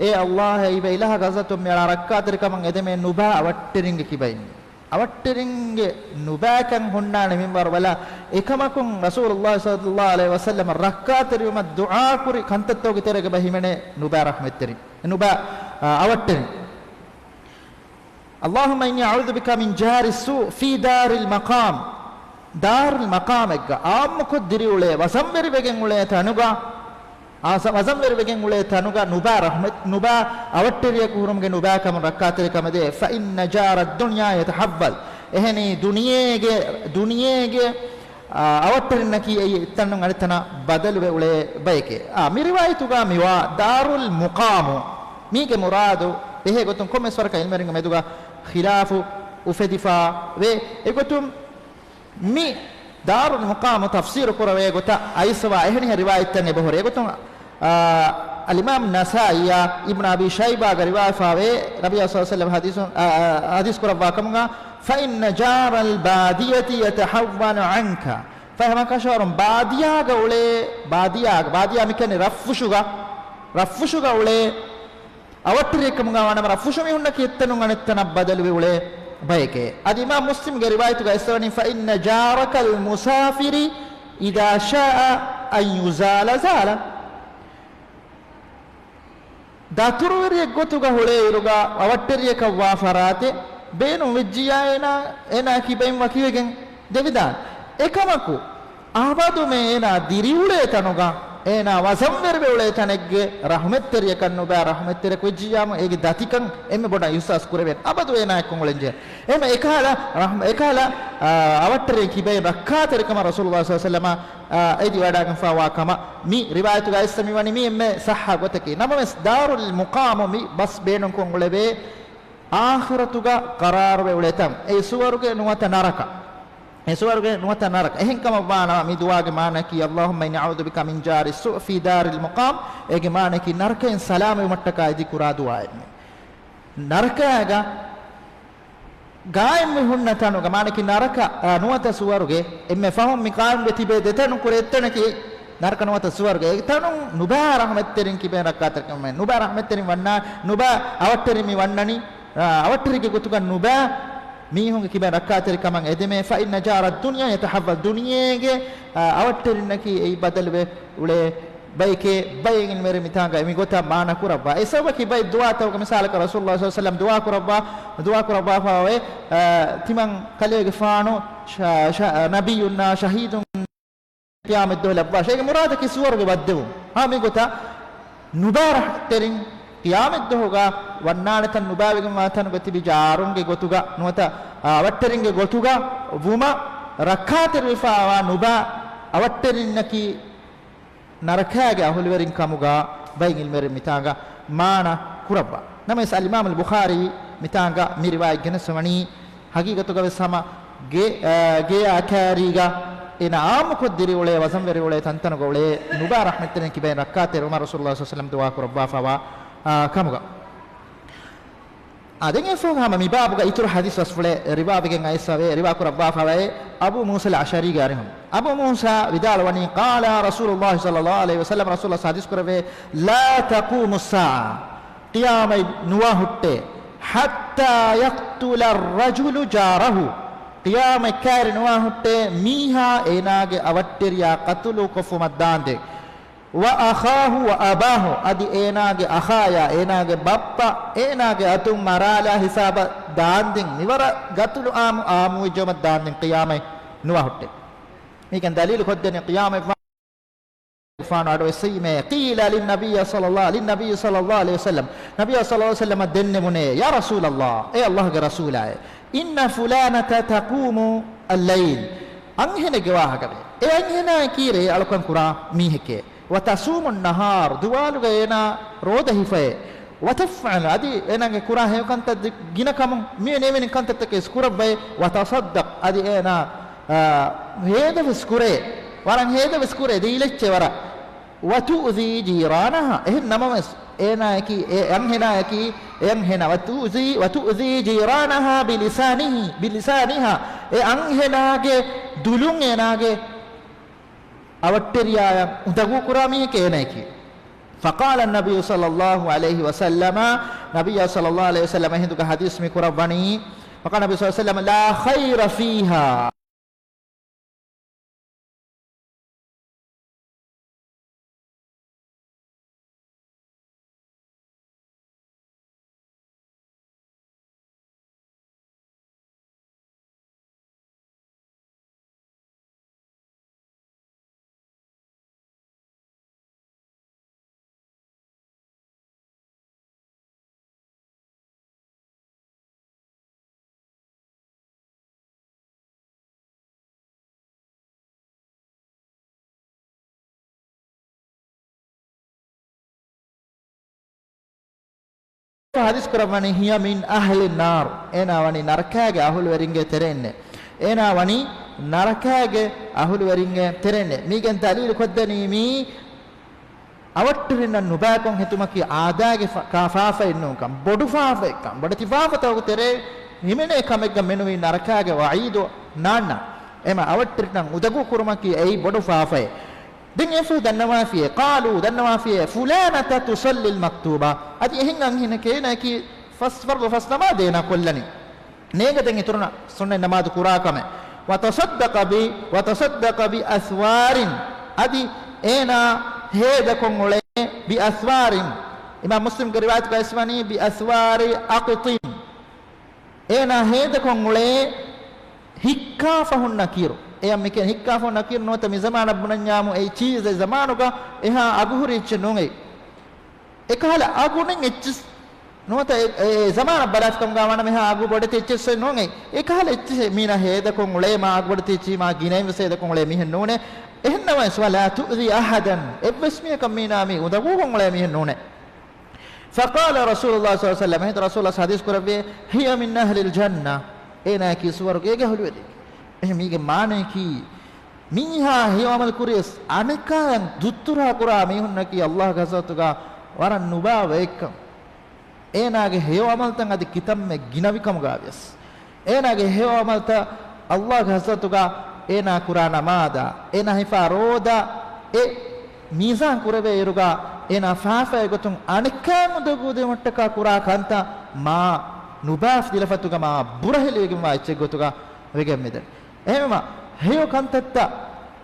އޭ ﷲ، އެ އިލާހުގެ ޙަޟްރަތުން މި އަޅާ ރައްކާތެރިކަމަށް އެދެމޭ ނުބާ އަވަށްޓެރިންގެ ކިބައިން. އަވަށްޓެރިންގެ ނުބާކަން ހުންނާނެ މިންވަރު ބަލާ. އެކަމަކުން ރަސޫލުﷲ ޞައްލަﷲ ޢަލައިހި ވަސައްލަމަށް ރައްކާތެރިވުމަށް ދުޢާކުރި ކަންތައްތަކުގެ ތެރޭގަ ބަ ހިމެނޭ ނުބާ ރަޙްމަތްތެރިން. ނުބާ، އާ، އަވަށްޓެރިން. اللهم إني أعوذ بك من جار السوء في دار المقام. ދާރުލް މަޤާމެއްގަ އާއްމުކޮށް ދިރިއުޅޭ، ވަޒަންވެރިވެގެން އުޅޭ ތަނުގަ، އާ، ސަ-، ވަޒަންވެރިވެގެން އުޅޭ ތަނުގަ ނުބާ ރަޙްމަތް، ނުބާ އަވަށްޓެރިޔަކު ހުރުމުގެ ނުބާކަމުން ރައްކާތެރިކަމެއް ދޭ. فإن جار الدنيا يتحول. އެހެނީ ދުނިޔޭގެ، ދުނިޔޭގެ، އާ، އަވަށްޓެރިންނަކީ އެއީ އެއްތަނުން އަނެއްތަނަށް ބަދަލުވެ އުޅޭ ބައެކޭ. އާ، މި ރިވާޔަތުގަ މިވާ ދާރުލް މުޤާމު، މީގެ މުރާދު ބެހޭ ގޮތުން ކޮންމެސް ވަރަކަށް އިލްމުވެރިންގެ މެދުގަ ޚިލާފު އުފެދިފާ ވޭ. އެގޮތުން މި ދާރުލް މުޤާމު ތަފްސީރު ކުރެވޭ ގޮތަށް އައިސްވާ އެހެނިހެން ރިވާޔަތްތައް އެބަހުރި. އެގޮތުން، އާ، އަލްއިމާމް ނަސާއީއާ އިބްނު އަބީ ޝައިބާގެ ރިވާޔަތްފާވޭ، ނަބިއްޔާ ޞައްލަﷲ ޢަލައިހި ވަސައްލަމް ޙަދީޘު، އާ، އާ، ޙަދީޘް ކުރައްވާ ކަމުގަ، فإن جار البادية يتهون عنك. ފަހެ ހަމަކަށަވަރުން ބާދިޔާގަ އުޅޭ، ބާދިޔާގަ، ބާދިޔާ މިކަނި ރަށްފުށުގަ، ރަށްފުށުގަ އުޅޭ އަވަށްޓެރިއެއްކަމުގަ ވާނަމަ، ރަށްފުށު މީހުންނަކީ އެއްތަނުން އަނެއްތަނަށް ބަދަލުވެ އުޅޭ ބައެކޭ. އަދި އިމާމް މުސްލިމްގެ ރިވާޔަތުގަ އެއްސަވަނީ، فإن جارك المسافر إذا شاء أن يزال زال. ދަތުރުވެރިއެއްގޮތުގަ ހުޅޭއިރުގަ އަވަށްޓެރިޔަކަށް ވާ ފަރާތެއް ބޭނުން ވެއްޖިއްޔާ އޭނާ، އޭނާ ކިބައިން ވަކިވެގެން ދެވިދާނެ. އެކަމަކު، އަބަދުމެ އޭނާ ދިރިއުޅޭ ތަނުގަ، އޭނާ ވަޒަންވެރިވެ އުޅޭ ތަނެއްގެ ރަޙުމަތްތެރިޔަކަށް ނުބާ ރަޙުމަތްތެރިޔަކު ވެއްޖިއްޔާމު، އޭގެ ދަތިކަން އެންމެ ބޮޑަށް އިޙްސާސް ކުރެވޭނެ. އަބަދު އޭނާ އެއްކޮށް އުޅެންޖެހޭ. އެހެން އެކަހަލަ ރަޙްމަ-، އެކަހަލަ، އާ، އަވަށްޓެރި ކިބައިން ރައްކާތެރިކަމަށް ރަސޫލުﷲ ޞައްލަﷲ ޢަލައިހި ވަސައްލަމަ، އާ، އެދި ވަޑައިގެންފާވާ ކަމަށް މި ރިވާޔަތުގަ އައިސްފަ މިވަނީ މި އެންމެ ޞައްޙަ ގޮތަކީ. ނަމަވެސް، ދާރުލް މުޤާމު މި ބަސް ބޭނުންކޮށް އުޅެވޭ އާޚިރަތުގަ ޤަރާރުވެ އުޅޭތަން. އެ ސުވަރުގެ ނުވަތަ ނަރަކަ. އެ ސުވަރުގެ ނުވަތަ ނަރަކަ. އެހެންކަމަށްވާނަމަ މި ދުޢާގެ މާނައަކީ، اللهم إني أعوذ بك من جار السوء في دار المقام. އޭގެ މާނައަކީ ނަރަކައިން ސަލާމަތްވުމަށްޓަކާ އެދި ކުރާ ދުޢާއެއް. ނަރަކައިގަ ގާއިމްވެ ހުންނަ ތަނުގަ، މާނައަކީ ނަރަކަ، އާ، ނުވަތަ ސުވަރުގެ އެންމެ ފަހުން މި ޤާއިމްވެ ތިބޭ ދެތަނުން ކުރެ އެއްތަނަކީ ނަރަކަ ނުވަތަ ސުވަރުގެ. އެ ތަނުން ނުބާ ރަޙްމަތްތެރިން ކިބައިން ރައްކާތެރިކަމެއް، ނުބާ ރަޙްމަތްތެރިން ވަންނާ، ނުބާ އަވަށްޓެރި މި ވަންނަނީ، އާ، އަވަށްޓެރިގެ ގޮތުގަ ނުބާ މީހުންގެ ކިބައިން ރައްކާތެރިކަމަށް އެދެމޭ، فإن جار الدنيا يتحول، ދުނިޔޭގެ، އާ، އަވަށްޓެރިންނަކީ އެއީ ބަދަލުވެ އުޅޭ ބައެކޭ. ބައެއް އިލްމުވެރިން މިތާނގަ މިގޮތަށް މާނަ ކުރައްވާ. އެ ސަބަބަކީ ބައެއް ދުޢާތަކުގަ މިސާލަކަށް ރަސޫލުﷲ ޞައްލަﷲ ޢަލައިހި ވަސައްލަމް ދުޢާ ކުރައްވާ، ދުޢާ ކުރައްވާފައި އޮތް، އާ، ތިމަން ކަލޭގެފާނު ޝަ-، ޝަ-، ނަބިއްޔުންނާ ޝަހީދުން ޤިޔާމަތްދުވަހު ލައްވާށޭ. އޭގެ މުރާދަކީ ސުވަރުގެ ވައްދެވުން. ހާ، މިގޮތަށް ނުބާ ރަޙްމަތްތެރިން ޤިޔާމަތްދުވަހުގަ ވަންނާނެތަން ނުބާވެގެންވާ ތަނުގަ ތިބި ޖާރުންގެ ގޮތުގަ ނުވަތަ، އާ، އަވަށްޓެރިންގެ ގޮތުގަ ވުމަށް ރައްކާތެރިވެފައިވާ ނުބާ އަވަށްޓެރިންނަކީ ނަރަކާގެ އަހުލުވެރިން ކަމުގަ ބައެއް އިލްމުވެރިން މިތާނގަ މާނަ ކުރައްވާ. ނަމަވެސް އަލްއިމާމު އަލްބުޚާރީ މިތާނގަ މި ރިވާޔަތް ގެނެސްވަނީ ހަގީގަތުގަވެސް ހަމަ ގެ-، އާ، ގެޔާ ކާރީގަ އޭނާ އާއްމުކޮށް ދިރިއުޅޭ، ވަޒަންވެރިއުޅޭ ތަންތަނުގަ އުޅޭ ނުބާ ރަޙްމަތްތެރިން ކިބައިން ރައްކާތެރިވުމަށް ރަސޫލުﷲ ޞައްލަﷲ ޢަލައިހި ވަސައްލަމް ދުޢާ ކުރައްވާފައިވާ، އާ، ކަމުގަ. އާ، ދެން އެފަހު ހަމަ މި ބާބުގަ އިތުރު ޙަދީޘް ވަސްފުޅެއް ރިވާވެގެން އައިސްފަވޭ، ރިވާ ކުރައްވާފަވޭ އަބޫ މޫސަލް އަޝްޢަރީގެ އަރިހުން. އަބޫ މޫސާ ވިދާޅުވަނީ، قال رسول الله صلى الله عليه وسلم، ރަސޫލުﷲ ޙަދީޘް ކުރެއްވޭ، لا تقوم الساعة، ޤިޔާމަތް ނުވާ ހުއްޓޭ، حتى يقتل الرجل جاره، ޤިޔާމަތް ކައިރި ނުވާ ހުއްޓޭ، މީހާ އޭނާގެ އަވަށްޓެރިޔާ ޤަތުލު ކޮށްފުމަށް ދާންދެން. وأخاه وأباه، އަދި އޭނާގެ އަޚާޔާ، އޭނާގެ ބައްޕަ، އޭނާގެ އަތުން މަރާލާ ހިސާބަށް ދާންދެން، މިވަރަށް ގަތުލު އާއްމު، އާއްމުވެއްޖެއުމަށް ދާންދެން ޤިޔާމަތް ނުވާ ހުއްޓޭ. މީގެން ދަލީލު ކޮށްދެނީ ޤިޔާމަތް ފާނު އަޑުއެއްސެވީމޭ، قيل للنبي صلى الله، للنبي صلى الله عليه وسلم، ނަބިއްޔާ ޞައްލަﷲ ޢަލައިހި ވަސައްލަމަށް ދެންނެވުނޭ، يا رسول الله، އޭ ﷲގެ ރަސޫލާއޭ، إن فلانة تقوم الليل، އަންހެނެއްގެ ވާހަކަވޭ، އެ އަންހެނާއަކީ ރޭ އަޅުކަން ކުރާ މީހެކޭ، وتصوم النهار، ދުވާލުގަ އޭނާ ރޯދަ ހިފައޭ، وتفعل، އަދި އޭނާގެ ކުރާ ހެޔޮ ކަންތައް ދި-، ގިނަ ކަމުން މި އެވެނި ކަންތައްތަކެއް ކުރައްވައޭ، وتصدق، އަދި އޭނާ، އާ، ހޭދަވެސް ކުރޭ، ވަރަށް ހޭދަވެސް ކުރޭ، ދީލައްޗޭ ވަރަށް. وتؤذي جيرانها، އެހެން ނަމަވެސް، އޭނާއަކީ، އެ އަންހެނާއަކީ، އެ އަންހެނާ، وتؤذي، وتؤذي جيرانها بلسانه، بلسانها، އެ އަންހެނާގެ ދުލުން އޭނާގެ އަވަށްޓެރިޔާއަށް އުނދަގޫ ކުރާ މީހެކޭ އޭނާއަކީ. فقال النبي صلى الله عليه وسلم، ނަބިއްޔާ ޞައްލަﷲ ޢަލައިހި ވަސައްލަމަ އެހިނދުގަ ޙަދީޘް މި ކުރައްވަނީ، فقال النبي صلى الله عليه وسلم، لا خير فيها. ޙަދީޘް ކުރައްވަނީ، هي من أهل النار، އޭނާ ވަނީ ނަރަކާގެ އަހުލުވެރިންގެ ތެރެއިންނޭ. އޭނާ ވަނީ ނަރަކާގެ އަހުލުވެރިންގެ ތެރެއިންނޭ. މީގެން ދަލީލު ކޮށްދެނީ މީ އަވަށްޓެރިންނަށް ނުބައިކޮށް ހެދުމަކީ އާދައިގެ ފަ-، ކާ ފާފައެއް ނޫންކަން، ބޮޑު ފާފައެއްކަން، ބޮޑެތި ފާފަތަކުގެ ތެރޭ ހިމެނޭ ކަމެއްގަ މެނުވީ ނަރަކާގެ ވަޢީދު ނާންނަ. އެމަ އަވަށްޓެރިންނަށް އުނދަގޫ ކުރުމަކީ އެއީ ބޮޑު ފާފައެއް. ދެން އެފަހު ދަންނަވާފިޔޭ، قالوا، ދަންނަވާފިޔޭ، فلانة تصلي المكتوبة، އަދި އެހެން އަންހެނެކޭ އޭނާއަކީ ފަސް ފަރުޟު ފަސް ނަމާދު އޭނާ ކޮށްލަނީ. ނޭނގެ ދެން އިތުރުން ސުންނަތް ނަމާދު ކުރާ ކަމެއް. وتصدق ب، وتصدق بأسوار، އަދި އޭނާ ހޭދަކޮށް އުޅޭ، بأسوار، އިމާމް މުސްލިމްގެ ރިވާޔަތުގައި ވަނީ، بأسوار أقط، އޭނާ ހޭދަކޮށް އުޅޭ ހިއްކާފަ ހުންނަ ކިރު. އެޔަށް މި ކިޔަން ހިއްކާފަ ހުންނަ ކިރު ނުވަތަ މި ޒަމާނަށް ބުނަންޏާމު އެއީ ޗީޒެއް ޒަމާނުގަ އެހާ އަގުހުރި އެއްޗެއް ނޫން އެއީ. އެކަހަލަ އަގު ނެތް އެއްޗިސް ނުވަތަ އެ، އެ ޒަމާނަށް ބަލާފިކަމުގަ ވަނަމެހާ އަގު ބޮޑެތި އެއްޗިސް ނޫން އެއީ. އެކަހަލަ އެއްޗިހެއް މީނާ ހޭދަކޮށް އުޅޭ މާ އަގު ބޮޑެތި އެއްޗިހި މާ ގިނައިން ވެސް ހޭދަކޮށް އުޅޭ މީހެއް ނޫނޭ. އެހެންނަމަވެސް، ولا تؤذي أحدا، އެއްވެސް މީހަކަށް މީނާ މީ އުނދަގޫކޮށް އުޅޭ މީހެއް ނޫނޭ. فقال رسول الله صلى الله عليه وسلم، އެހިނދު ރަސޫލާ ޙަދީޘް ކުރެއްވި، هي من أهل الجنة، އޭނާއަކީ ސުވަރުގޭގެ އަހުލުވެރިއެކޭ. އެހެން މީގެ މާނައަކީ، މީހާ ހެޔޮ ޢަމަލު ކުރިޔަސް އަނެކާޔަށް ދުއްތުރާ ކުރާ މީހުންނަކީ ﷲގެ ޙަޟްރަތުގަ ވަރަށް ނުބާ ބައެއްކަން. އޭނާގެ ހެޔޮ ޢަމަލުތައް އަދި ކިތަންމެ ގިނަވިކަމުގަވިޔަސް، އޭނާގެ ހެޔޮ ޢަމަލުތައް ﷲގެ ޙަޟްރަތުގަ އޭނާ ކުރާ ނަމާދާ، އޭނާ ހިފާ ރޯދަ އެ މީޒާން ކުރެވޭ އިރުގަ އޭނާ ފާފައިގެ ގޮތުން އަނެއްކާ އުނދަގޫ ދެމަށްޓަކާ ކުރާ ކަންތައް މާ ނުބާފް ދިލަފަތުގަ މާ ބުރަހެލިވެގެންވާ އެއްޗެއް ގޮތުގަ ވެގެން މިދަނީ. އެހެންވީމަ، ހެޔޮ ކަންތައްތައް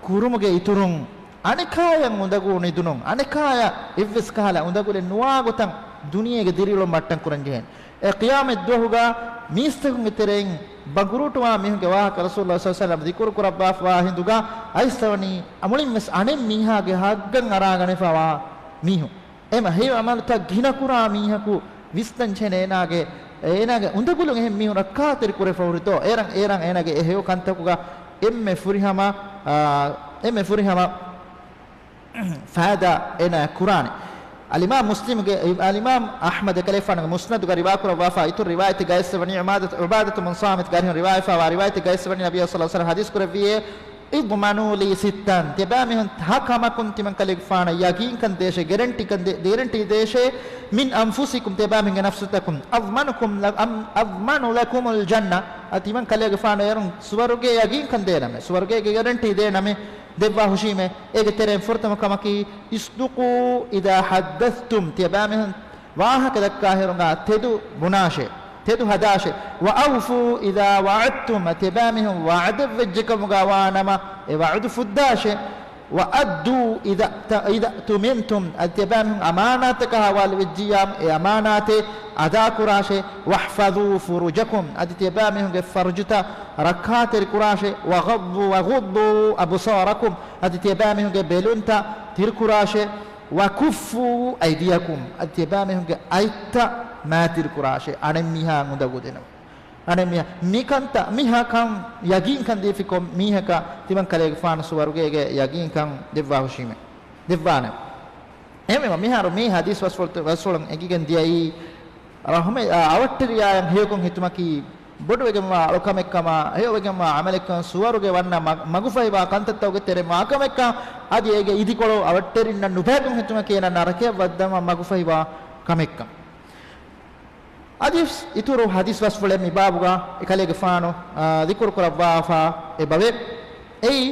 ކުރުމުގެ އިތުރުން، އަނެކާޔަށް އުނދަގޫ ނިދުނުން، އަނެކާޔަށް އެއްވެސް ކަހަލަ އުނދަގުލެއް ނުވާ ގޮތަށް ދުނިޔޭގެ ދިރިއުޅުން ބައްޓަން ކުރަން ޖެހޭނެ. އެ ޤިޔާމަތް ދުވަހުގަ މީސްތަކުންގެ ތެރެއިން ބަނގުރޫޓުވާ މީހުންގެ ވާހަކަ ރަސޫލުﷲ ޞައްލަﷲު ޢަލައިހި ވަސައްލަމަ ޛިކުރު ކުރައްވާ ހިނދުގަ އައިސްފަވަނީ މުޅިންވެސް އަނެއް މީހާގެ ހައްގަށް އަރާގަނެފަވާ މީހުން. އެމަ ހެޔޮ ޢަމަލުތައް ގިނަކުރާ މީހަކު ވިސްނަން ޖެހޭނެ އޭނާގެ، އޭނާގެ އުނދަގުލުން އެހެން މީހުން ރައްކާތެރި ކުރެފަ ހުރިތޯ؟ އޭރަށް، އޭރަށް އޭނާގެ އެ ހެޔޮ ކަންތަކުގަ އެންމެ ފުރިހަމަ، އާ، އެންމެ ފުރިހަމަ ފައިދާ އޭނާ ކުރާނެ. އަލްއިމާމް މުސްލިމްގެ، އަލްއިމާމް އަޙްމަދު އެކަލޭގެފާނުގެ މުސްނަދުގަ ރިވާކުރައްވާފާ އިތުރު ރިވާޔަތެއްގައި އައިސްފަވަނީ ޢުބާދަތު، ޢުބާދަތު ބުން ޞާމިތުގެ އަރިހުން ރިވާޔަތްވާ ރިވާޔަތެއްގައި އައިސްފަވަނީ ނަބިއްޔާ ޞައްލަﷲު ޢަލައިހި ވަސައްލަމަ ޙަދީޘް ކުރެއްވިއޭ، اضمنوا لي ستا، ތިޔަބައިމީހުން ތަހަކަމަކުން ތިމަން ކަލޭގެފާނަށް ޔަގީންކަން ދޭށޭ، ގެރެންޓީކަން ދޭ، ގެރެންޓީ ދޭށޭ، من أنفسكم، ތިޔަބައިމީހުންގެ ނަފްސުތަކުން، أضمنكم ل، أم، أضمن لكم الجنة، އަދި ތިމަން ކަލޭގެފާނު އޭރުން ސުވަރުގެ ޔަގީންކަން ދޭނަމޭ، ސުވަރުގޭގެ ގެރެންޓީ ދޭނަމޭ، ދެއްވާ ހުށީމޭ. އޭގެ ތެރެއިން ފުރަތަމަ ކަމަކީ، اصدقوا إذا حدثتم، ތިޔަބައިމީހުން ވާހަކަ ދައްކާ ހިރުގަ ތެދު ބުނާށޭ، ތެދު ހަދާށޭ. وأوفوا إذا وعدتم، ތިޔަބައިމީހުން ވަޢުދެއްވެއްޖެކަމުގަ ވާނަމަ، އެ ވަޢުދު ފުއްދާށޭ. وأدوا إذا ائت، إذا اؤتمنتم، އަދި ތިޔަބައިމީހުން އަމާނާތަކަށް ހަވާލުވެއްޖިއްޔާމު، އެ އަމާނާތެއް އަދާކުރާށޭ. واحفظوا فروجكم، އަދި ތިޔަބައިމީހުންގެ ފަރުޖުތައް ރައްކާތެރި ކުރާށޭ. وغضوا، وغضوا أبصاركم، އަދި ތިޔަބައިމީހުންގެ ބެލުންތައް ތިރިކުރާށޭ. وكفوا أيديكم، އަދި ތިޔަބައިމީހުންގެ އަތްތައް މާތިރި ކުރާށޭ، އަނެއްމީހާ އުނދަގޫ ދެނަމު. އަނެއްމީހާ މިކަންތައް، މިހާ ކަން ޔަގީންކަން ދީފި ކޮން މީހަކަށް ތިމަން ކަލޭގެފާނު ސުވަރުގޭގެ ޔަގީންކަން ދެއްވާ ހުށީމޭ، ދެއްވާނެ. އެހެންވީމަ، މިހާރު މި ޙަދީޘް ވަސްފުޅު، ވަސްފުޅުން އެނގިގެން ދިޔައީ، ރަޙުމަތް، އާ، އަވަށްޓެރިޔާއަށް ހެޔޮކޮށް ހިތުމަކީ، ބޮޑުވެގެންވާ އަޅުކަމެއްކަމާ، ހެޔޮވެގެންވާ ޢަމަލެއްކަން، ސުވަރުގެ ވަންނަ މަ، މަގުފަހިވާ ކަންތައްތަކުގެ ތެރެއިން ވާ ކަމެއްކަން، އަދި އޭގެ އިދިކޮޅު އަވަށްޓެރިންނަށް ނުބައިކޮށް ހިތުމަކީ އޭނަ ނަރަކަޔަށް ވައްދަންވާ މަގުފަހިވާ ކަމެއްކަން. އަދި އިތުރު ޙަދީޘް ވަސްފުޅެއް މި ބާބުގަ އެކަލޭގެފާނު، އާ، ޛިކުރު ކުރައްވާފާ އެބަވޭ. އެއީ،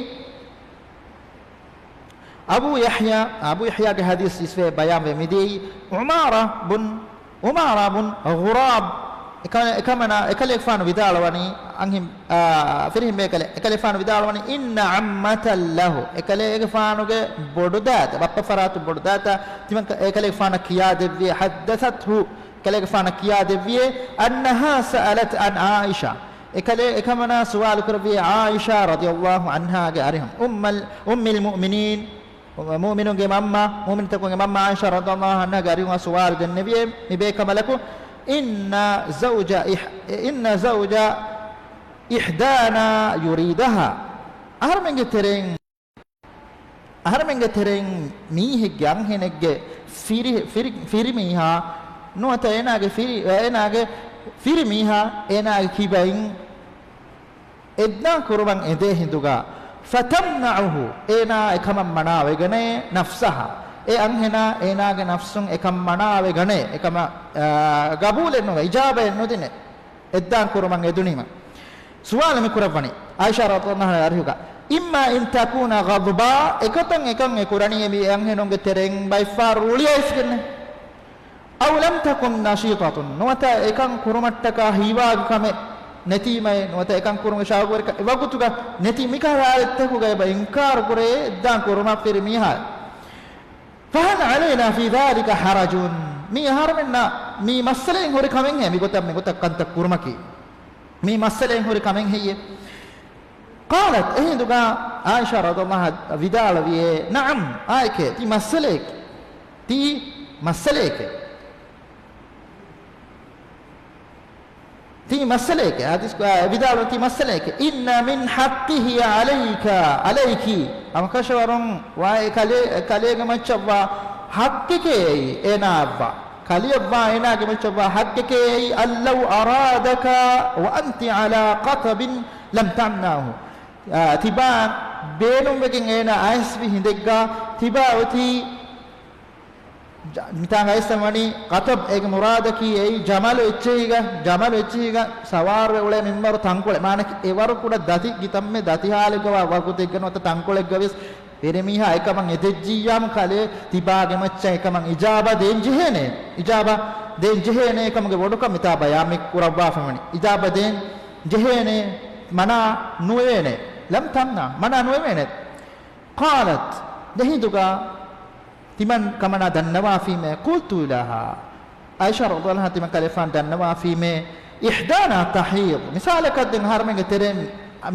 އަބޫ ޔަޙްޔާ، އަބޫ ޔަޙްޔާގެ ޙަދީޘް އިސްވެ ބަޔާންވެ މިދިޔައީ، ޢުމާރާ ބުން، ޢުމާރާ ބުން ޣުރާބް، އެކަ، އެކަމަނާ، އެކަލޭގެފާނު ވިދާޅުވަނީ، އަންހެން، އާ، ފިރިހެން ބޭކަލެއް، އެކަލޭގެފާނު ވިދާޅުވަނީ، إن عمة له، އެކަލޭގެފާނުގެ ބޮޑުދައިތަ، ބައްޕަ ފަރާތު ބޮޑުދައިތަ، ތިމަން ކަ، އެކަލޭގެފާނަށް ކިޔާދެއްވި، حدثته، އެކަލޭގެފާނަށް ކިޔާދެއްވިއޭ، أنها سألت عن عائشة، އެކަލޭ، އެކަމަނާ ސުވާލު ކުރެއްވި عائشة رضي الله عنها ގެ އަރިހުން، أم ال، أم المؤمنين، މުއުމިނުންގެ މަންމަ، މުއުމިނުތަކުންގެ މަންމަ عائشة رضي الله عنها ގެ އަރިހުން ސުވާލު ދެންނެވިއޭ މި ބޭކަނބަލަކު، إن زوج إح، إن زوج إحدانا يريدها، އަހަރުމެންގެ ތެރެއިން އަހަރެމެންގެ ތެރެއިން މީހެއްގެ އަންހެނެއްގެ ފިރި، ފިރި، ފިރިމީހާ ނުވަތަ އޭނާގެ ފިރި، އޭނާގެ ފިރިމީހާ އޭނާގެ ކިބައިން އެއްދާން ކުރުމަށް އެދޭ ހިނދުގަ، فتمنعه، އޭނާ އެކަމަށް މަނާވެގަނޭ، نفسها، އެ އަންހެނާ އޭނާގެ ނަފްސުން އެކަން މަނާވެގަނޭ، އެކަމަށް، އާ، ގަބޫލެއް ނުވޭ، އިޖާބައެއް ނުދިނޭ. އެއްދާން ކުރުމަށް އެދުނީމަ. ސުވާލު މި ކުރައްވަނީ ޢާއިޝާ ރަޟިޔަﷲ ޢަންހާގެ އަރިހުގަ، إما أن تكون غضباء، އެގޮތަށް އެކަން އެ ކުރަނީ އެ މީ އަންހެނުންގެ ތެރެއިން ބައެއްފަހަރު ރުޅިއައިސްގެންނެއް. أو لم تكن نشيطة، ނުވަތަ އެކަން ކުރުމަށްޓަކާ ހީވާގި ކަމެއް ނެތީމައެއް، ނުވަތަ އެކަން ކުރުމުގެ ޝައުގުވެރިކަން އެ ވަގުތުގަ ނެތީ، މިކަހަލަ ޙާލަތްތަކުގަ އެބަ އިންކާރު ކުރޭ އެއްދާން ކުރުމަށް ފިރި މީހާ. فهل علينا في ذلك حرج؟ މީ އަހަރުމެންނަށް މީ މައްސަލައެއް ހުރި ކަމެއްހޭ؟ މިގޮތަށް، މިގޮތަށް ކަންތައް ކުރުމަކީ މީ މައްސަލައެއް ހުރި ކަމެއް ހެއްޔޭ؟ قالت، އެހިނދުގަ ޢާއިޝާ ރަޟިޔަﷲ ޢަންހާ ވިދާޅުވިއޭ، نعم، އާއެކޭ، ތީ މައްސަލައެކޭ. ތީ މައްސަލައެކޭ. ތީ މައްސަލައެކޭ، ޙަދީޘް، އާ، ވިދާޅުވި ތީ މައްސަލައެކޭ. إن من حقه عليك، عليك. ހަމަކަށަވަރުން ވާ އެ ކަލޭ، ކަލޭގެ މައްޗަށްވާ ޙައްޤެކޭ އެއީ އޭނާއަށްވާ. ކަލެއަށްވާ އޭނާގެ މައްޗަށްވާ ޙައްޤެކޭ އެއީ، أن لو أرادك وأنت على قطب لم تمنعه. އާ، ތިބާ ބޭނުންވެގެން އޭނާ އައިސްވި ހިނދެއްގަ ތިބާ އޮތީ ޖަ، މިތާނގަ އައިސްފަ ވަނީ ޤަޠަބް، އޭގެ މުރާދަކީ އެއީ ޖަމަލު އެއްޗެހިގަ، ޖަމަލު އެއްޗެހިގަ ސަވާރުވެ އުޅޭ މިންވަރު ތަންކޮޅެއް. މާނަކީ އެވަރު ކުޑަ ދަތި ގިތަންމެ ދަތި ހާލެއްގަވާ ވަގުތެއްގަ ނުވަތަ ތަންކޮޅެއްގަ ވެސް ފިރިމީހާ އެކަމަށް އެދެއްޖިއްޔާމު ކަލޭ ތިބާގެ މައްޗަށް އެކަމަށް އިޖާބަ ދޭން ޖެހޭނެ. އިޖާބަ ދޭން ޖެހޭނެ ކަމުގެ ބޮޑުކަން މިތާ ބަޔާން މި ކުރައްވާފަ ވަނީ. އިޖާބަ ދޭން ޖެހޭނެ، މަނާ ނުވެވޭނެ. لم تمنع، މަނާ ނުވެވޭނެ. قالت، ދެހިނދުގަ ތިމަން ކަމަނާ ދަންނަވާފީމޭ، قلت لها، ޢާއިޝާ ރަޟިޔަﷲ ޢަންހާ ތިމަން ކަލޭފާނު ދަންނަވާފީމޭ، إحدانا تحيض، މިސާލަކަށް ދެން އަހަރުމެންގެ ތެރެއިން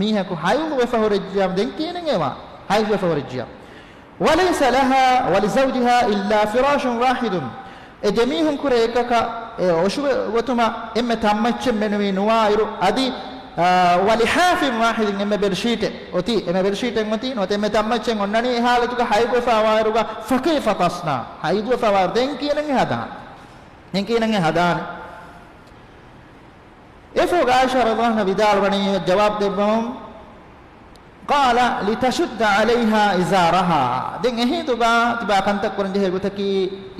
މީހަކު ޙައިޟު ވެފަ ހުރެއްޖިޔާމު ދެން ކިޔެނެން އެވާ، ޙައިޟު ވެފަ ހުރެއްޖިޔާމު. وليس لها ولزوجها إلا فراش واحد، އެ ދެމީހުން ކުރެ އެކަކަށް އެ އޮށުގޮތުމަށް އެންމެ ތަންމައްޗެއް މެނުވީ ނުވާއިރު، އަދި، އާ، ولحاف واحد، އެންމެ ބެޑްޝީޓެއް އޮތީ، އެންމެ ބެޑްޝީޓެއް އޮތީ ނުވަތަ އެންމެ ތަންމައްޗެއް އޮންނަނީ އެ ޙާލަތުގަ ޙައިޟުވެފަވާއިރުގަ، فكيف تصنع؟ ޙައިޟުވެފަވާއިރު ދެން ކިޔެނެން ހަދާނެ. ދެން ކިޔެނެން ހަދާނެ. އެފަހު ޢާއިޝާ ރަޟިޔަﷲ ޢަންހާ ވިދާޅުވަނީ ޖަވާބު ދެއްވަމުން، قال لتشد عليها إزارها، ދެން އެހިނދުގަ ތިބާ ކަންތައް ކުރަން ޖެހޭ ގޮތަކީ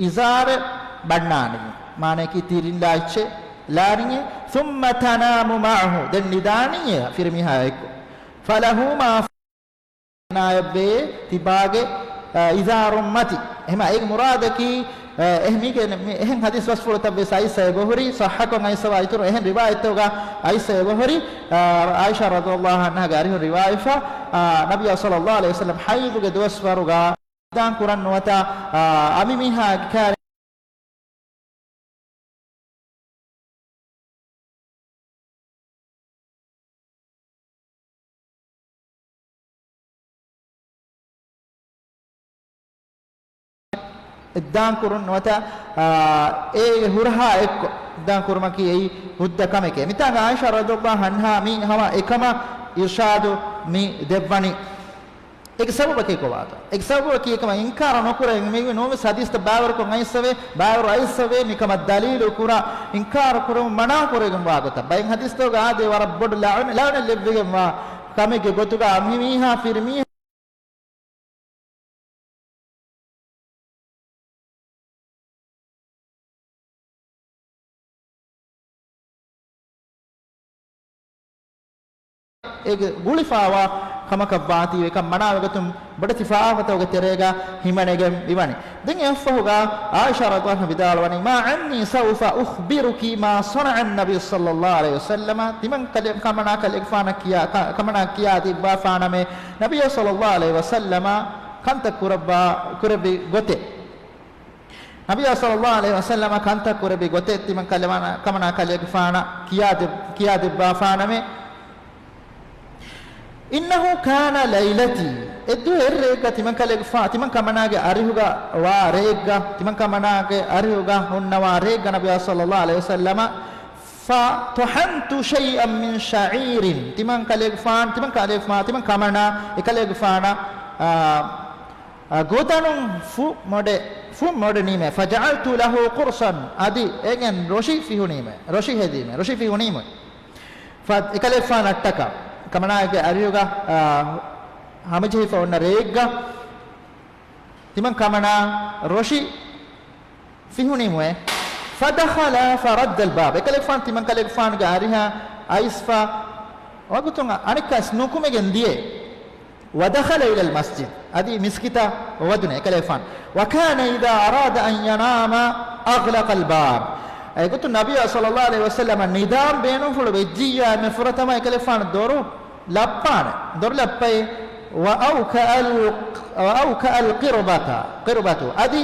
އިޒާރެއް ބަންނާނެ، މާނަޔަކީ ތިރިން ލާއްޗެއް ލާނިއެ، ثم تنام معه، ދެން ނިދާނީއޭ ފިރިމީހާ އެއްކޮށް، فلهما، އޭނާޔަށްވޭ ތިބާގެ، އަ، އިޒާރުން މަތި. އެހެމަ އޭގެ މުރާދަކީ، އަ، އެހެ މީގެ މި އެހެން ޙަދީޘް ބަސްފުޅުތައްވެސް އައިސް އެބަހުރި، ޞައްޙަކޮށް އައިސް އައިތުރު އެހެން ރިވާޔަތްތަކުގަ އައިސް އެބަހުރި، އަ، ޢާއިޝާ ރަޟިޔަﷲ ޢަންހާގެ އަރިހުން ރިވާޔަތްވެފަ، އަ، ނަބިއްޔާ ޞައްލަﷲ ޢަލައިހި ވަސައްލަމް ޙައިޟުގެ ދުވަސްވަރުގަ އިއްދާން ކުރަން ނުވަތަ، އާ، އަނބިމީހާގެ ކާރި އިއްދާން ކުރުން ނުވަތަ، އާ، އޭގެ ހުރަހާ އެއްކޮށް އިއްދާން ކުރުމަކީ އެއީ ހުއްދަ ކަމެކޭ. މިތާނގަ ޢާއިޝާ ރަޟިޔަﷲ ޢަންހާ މި ހަމަ އެކަމަށް އިރްޝާދު މި ދެއްވަނީ. އޭގެ ސަބަބަކީ ކޮބާތޯ؟ އޭގެ ސަބަބަކީ އެކަމަށް އިންކާރު ނުކުރެވެން މި ނޫންވެސް ޙަދީޘްތައް ބާވަރުކޮށް އައިސްފަވޭ، ބާވަރު އައިސްފަވޭ މިކަމަށް ދަލީލު ކުރާ، އިންކާރު ކުރުމުން މަނާ ކުރެވިގެން ވާ ގޮތަށް. ބައެއް ޙަދީޘްތަކުގަ އާދޭ ވަރަށް ބޮޑު ލަޢުނަ، ލަޢުނަތް ލެއްވިގެން ވާ ކަމެއްގެ ގޮތުގަ މި މީހާ ފިރިމީހާ އޭގެ ގުޅިފަވާ ކަމަކަށް ވާތީވެ އެކަން މަނާވެގޮތުން ބޮޑެތި ފާފަތަކުގެ ތެރޭގަ ހިމަނެގެން މިވަނީ. ދެން އެއަށްފަހުގަ ޢާއިޝާ ރަޟިޔަﷲ ޢަންހާ ވިދާޅުވަނީ، ما عني سوف أخبرك ما صنع النبي صلى الله عليه وسلم، ތިމަން ކަލެ، ކަމަނާ ކަލޭގެފާނަށް ކިޔާ، ކަ، ކަމަނާ ކިޔާދެއްވާފާނަމޭ، ނަބިއްޔާ ޞައްލަﷲ ޢަލައިހި ވަސައްލަމަ ކަންތައް ކުރައްވާ، ކުރެއްވި ގޮތެއް. ނަބިއްޔާ ޞައްލަﷲ ޢަލައިހި ވަސައްލަމަ ކަންތައް ކުރެއްވި ގޮތެއް ތިމަން ކަލެ، ކަމަނާ ކަލޭގެފާނަށް ކިޔާދެ، ކިޔާދެއްވާފާނަމޭ. إنه كان ليلتي، އެއްދުވަހު އެއްރެއެއްގަ ތިމަން ކަލޭގެފާ، ތިމަން ކަމަނާގެ އަރިހުގަ ވާ ރެއެއްގަ، ތިމަން ކަމަނާގެ އަރިހުގަ ހުންނަވާ ރެއެއްގަ ނަބިއްޔާ ޞައްލަﷲ ޢަލައިހި ވަސައްލަމަ، فطحنت شيئا من شعير، ތިމަން ކަލޭގެފާން، ތިމަން ކަލޭގެފާ، ތިމަން ކަމަނާ އެކަލޭގެފާނަށް، އާ، އާ، ގޮދަނުން ފުށް މޮޑެ، ފުށް މޮޑެ ނީމޭ. فجعلت له قرصا، އަދި އޭގެން ރޮށި ފިހުނީމޭ، ރޮށި ހެދީމޭ، ރޮށި ފިހުނީމޭ. ފަ، އެކަލޭގެފާނަށްޓަކާ، ކަމަނާގެ އަރިހުގަ، އާ، ހަމަޖެހިފަ އޮންނަ ރެއެއްގަ، ތިމަން ކަމަނާ ރޮށި ފިހުނީމުއޭ. فدخل فرد الباب، އެކަލޭގެފާނު ތިމަން ކަލޭގެފާނުގެ އަރިހަށް އައިސްފަ ވަގުތުން އަނެއްކާސް ނުކުމެގެން ދިޔައީ. ودخل إلى المسجد، އަދި މިސްކިތަށް ވަދުނެ އެކަލޭގެފާނު. وكان إذا أراد أن ينام أغلق الباب. އެގޮތުން ނަބިއްޔާ ޞައްލަﷲ ޢަލައިހި ވަސައްލަމަ ނިދާން ބޭނުންފުޅު ވެއްޖިއްޔާ އެންމެ ފުރަތަމަ އެކަލޭގެފާނު ދޮރު ލައްޕާނެ. ދޮރު ލައްޕައި، وأوكأ ال، وأوكأ القربة، ޤިރުބަތު، އަދި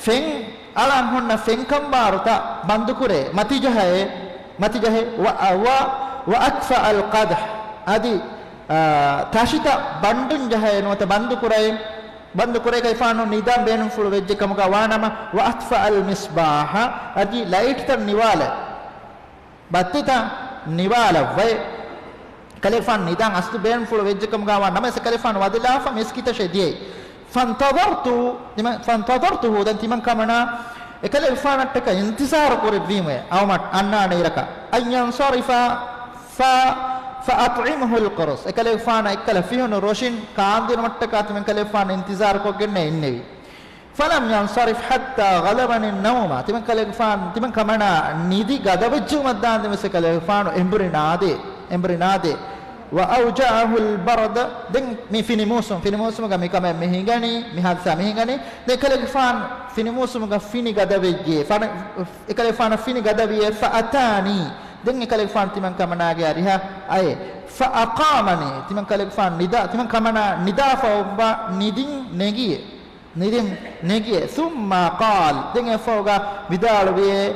ފެން އަޅާން ހުންނަ ފެންކަނބާރުތައް ބަންދުކުރޭ، މަތިޖަހައޭ، މަތިޖަހޭ، و، و، وأكفأ القدح، އަދި، އާ، ތަށިތައް ބަންޑުން ޖަހައޭ ނުވަތަ ބަންދުކުރައޭ، ބަންދުކުރޭ ކަލޭގެފާނު ނިދާން ބޭނުންފުޅު ވެއްޖެ ކަމުގަ ވާނަމަ، وأطفأ المصباح، އަދި ލައިޓްތައް ނިވާލަ، ބައްތިތައް ނިވާލައްވައި، ކަލޭގެފާނު ނިދާން އަސްލު ބޭނުންފުޅު ވެއްޖެ ކަމުގަ ވާ ނަމަވެސް ކަލޭގެފާނު ވަދެލާފަ މިސްކިތަށޭ ދިޔައީ. فانتظرت، ތިމަ، فانتظرته، ދެން ތިމަން ކަމަނާ އެކަލޭގެފާނަށްޓަކައި އިންތިޒާރު ކުރެއްވީމުއޭ، އައުމަށް އަންނާނެ އިރަކަށް. أن ينصرف، ف، فأطعمه القرص، އެކަލޭގެފާނަށް އެއްކަލަ ފިހުނު ރޮށިން ކާންދިނުމަށްޓަކާ ތިމަން ކަލޭގެފާނު އިންތިޒާރު ކޮށްގެންނޭ އިންނެވި. فلم ينصرف حتى غلبني النوم، ތިމަން ކަލޭގެފާނު، ތިމަން ކަމަނާ ނިދި ގަދަވެއްޖެއުމަށް ދާންދެން ވެސް އެކަލޭގެފާނު އެނބުރި ނާދޭ، އެނބުރި ނާދޭ. وأوجعه البرد. ދެން މި ފިނި މޫސުމް، ފިނި މޫސުމުގަ މި ކަމެއް މި ހިނގަނީ، މި ހާދިސާ މި ހިނގަނީ. ދެން އެކަލޭގެފާނު ފިނި މޫސުމުގަ ފިނި ގަދަވެއްޖެ. ފަނަ-، އެކަލޭގެފާނަށް ފިނި ގަދަވިއޭ. فأتاني. ދެން އެކަލޭގެފާނު ތިމަން ކަމަނާގެ އަރިހަށް އައޭ. فأقامني. ތިމަން ކަލޭގެފާނު ނިދާ، ތިމަން ކަމަނާ ނިދާފަ އޮއްވާ ނިދިން ނެގިއޭ. ނިދިން ނެގިއޭ. ثم قال. ދެން އެފަހުގަ ވިދާޅުވިއޭ.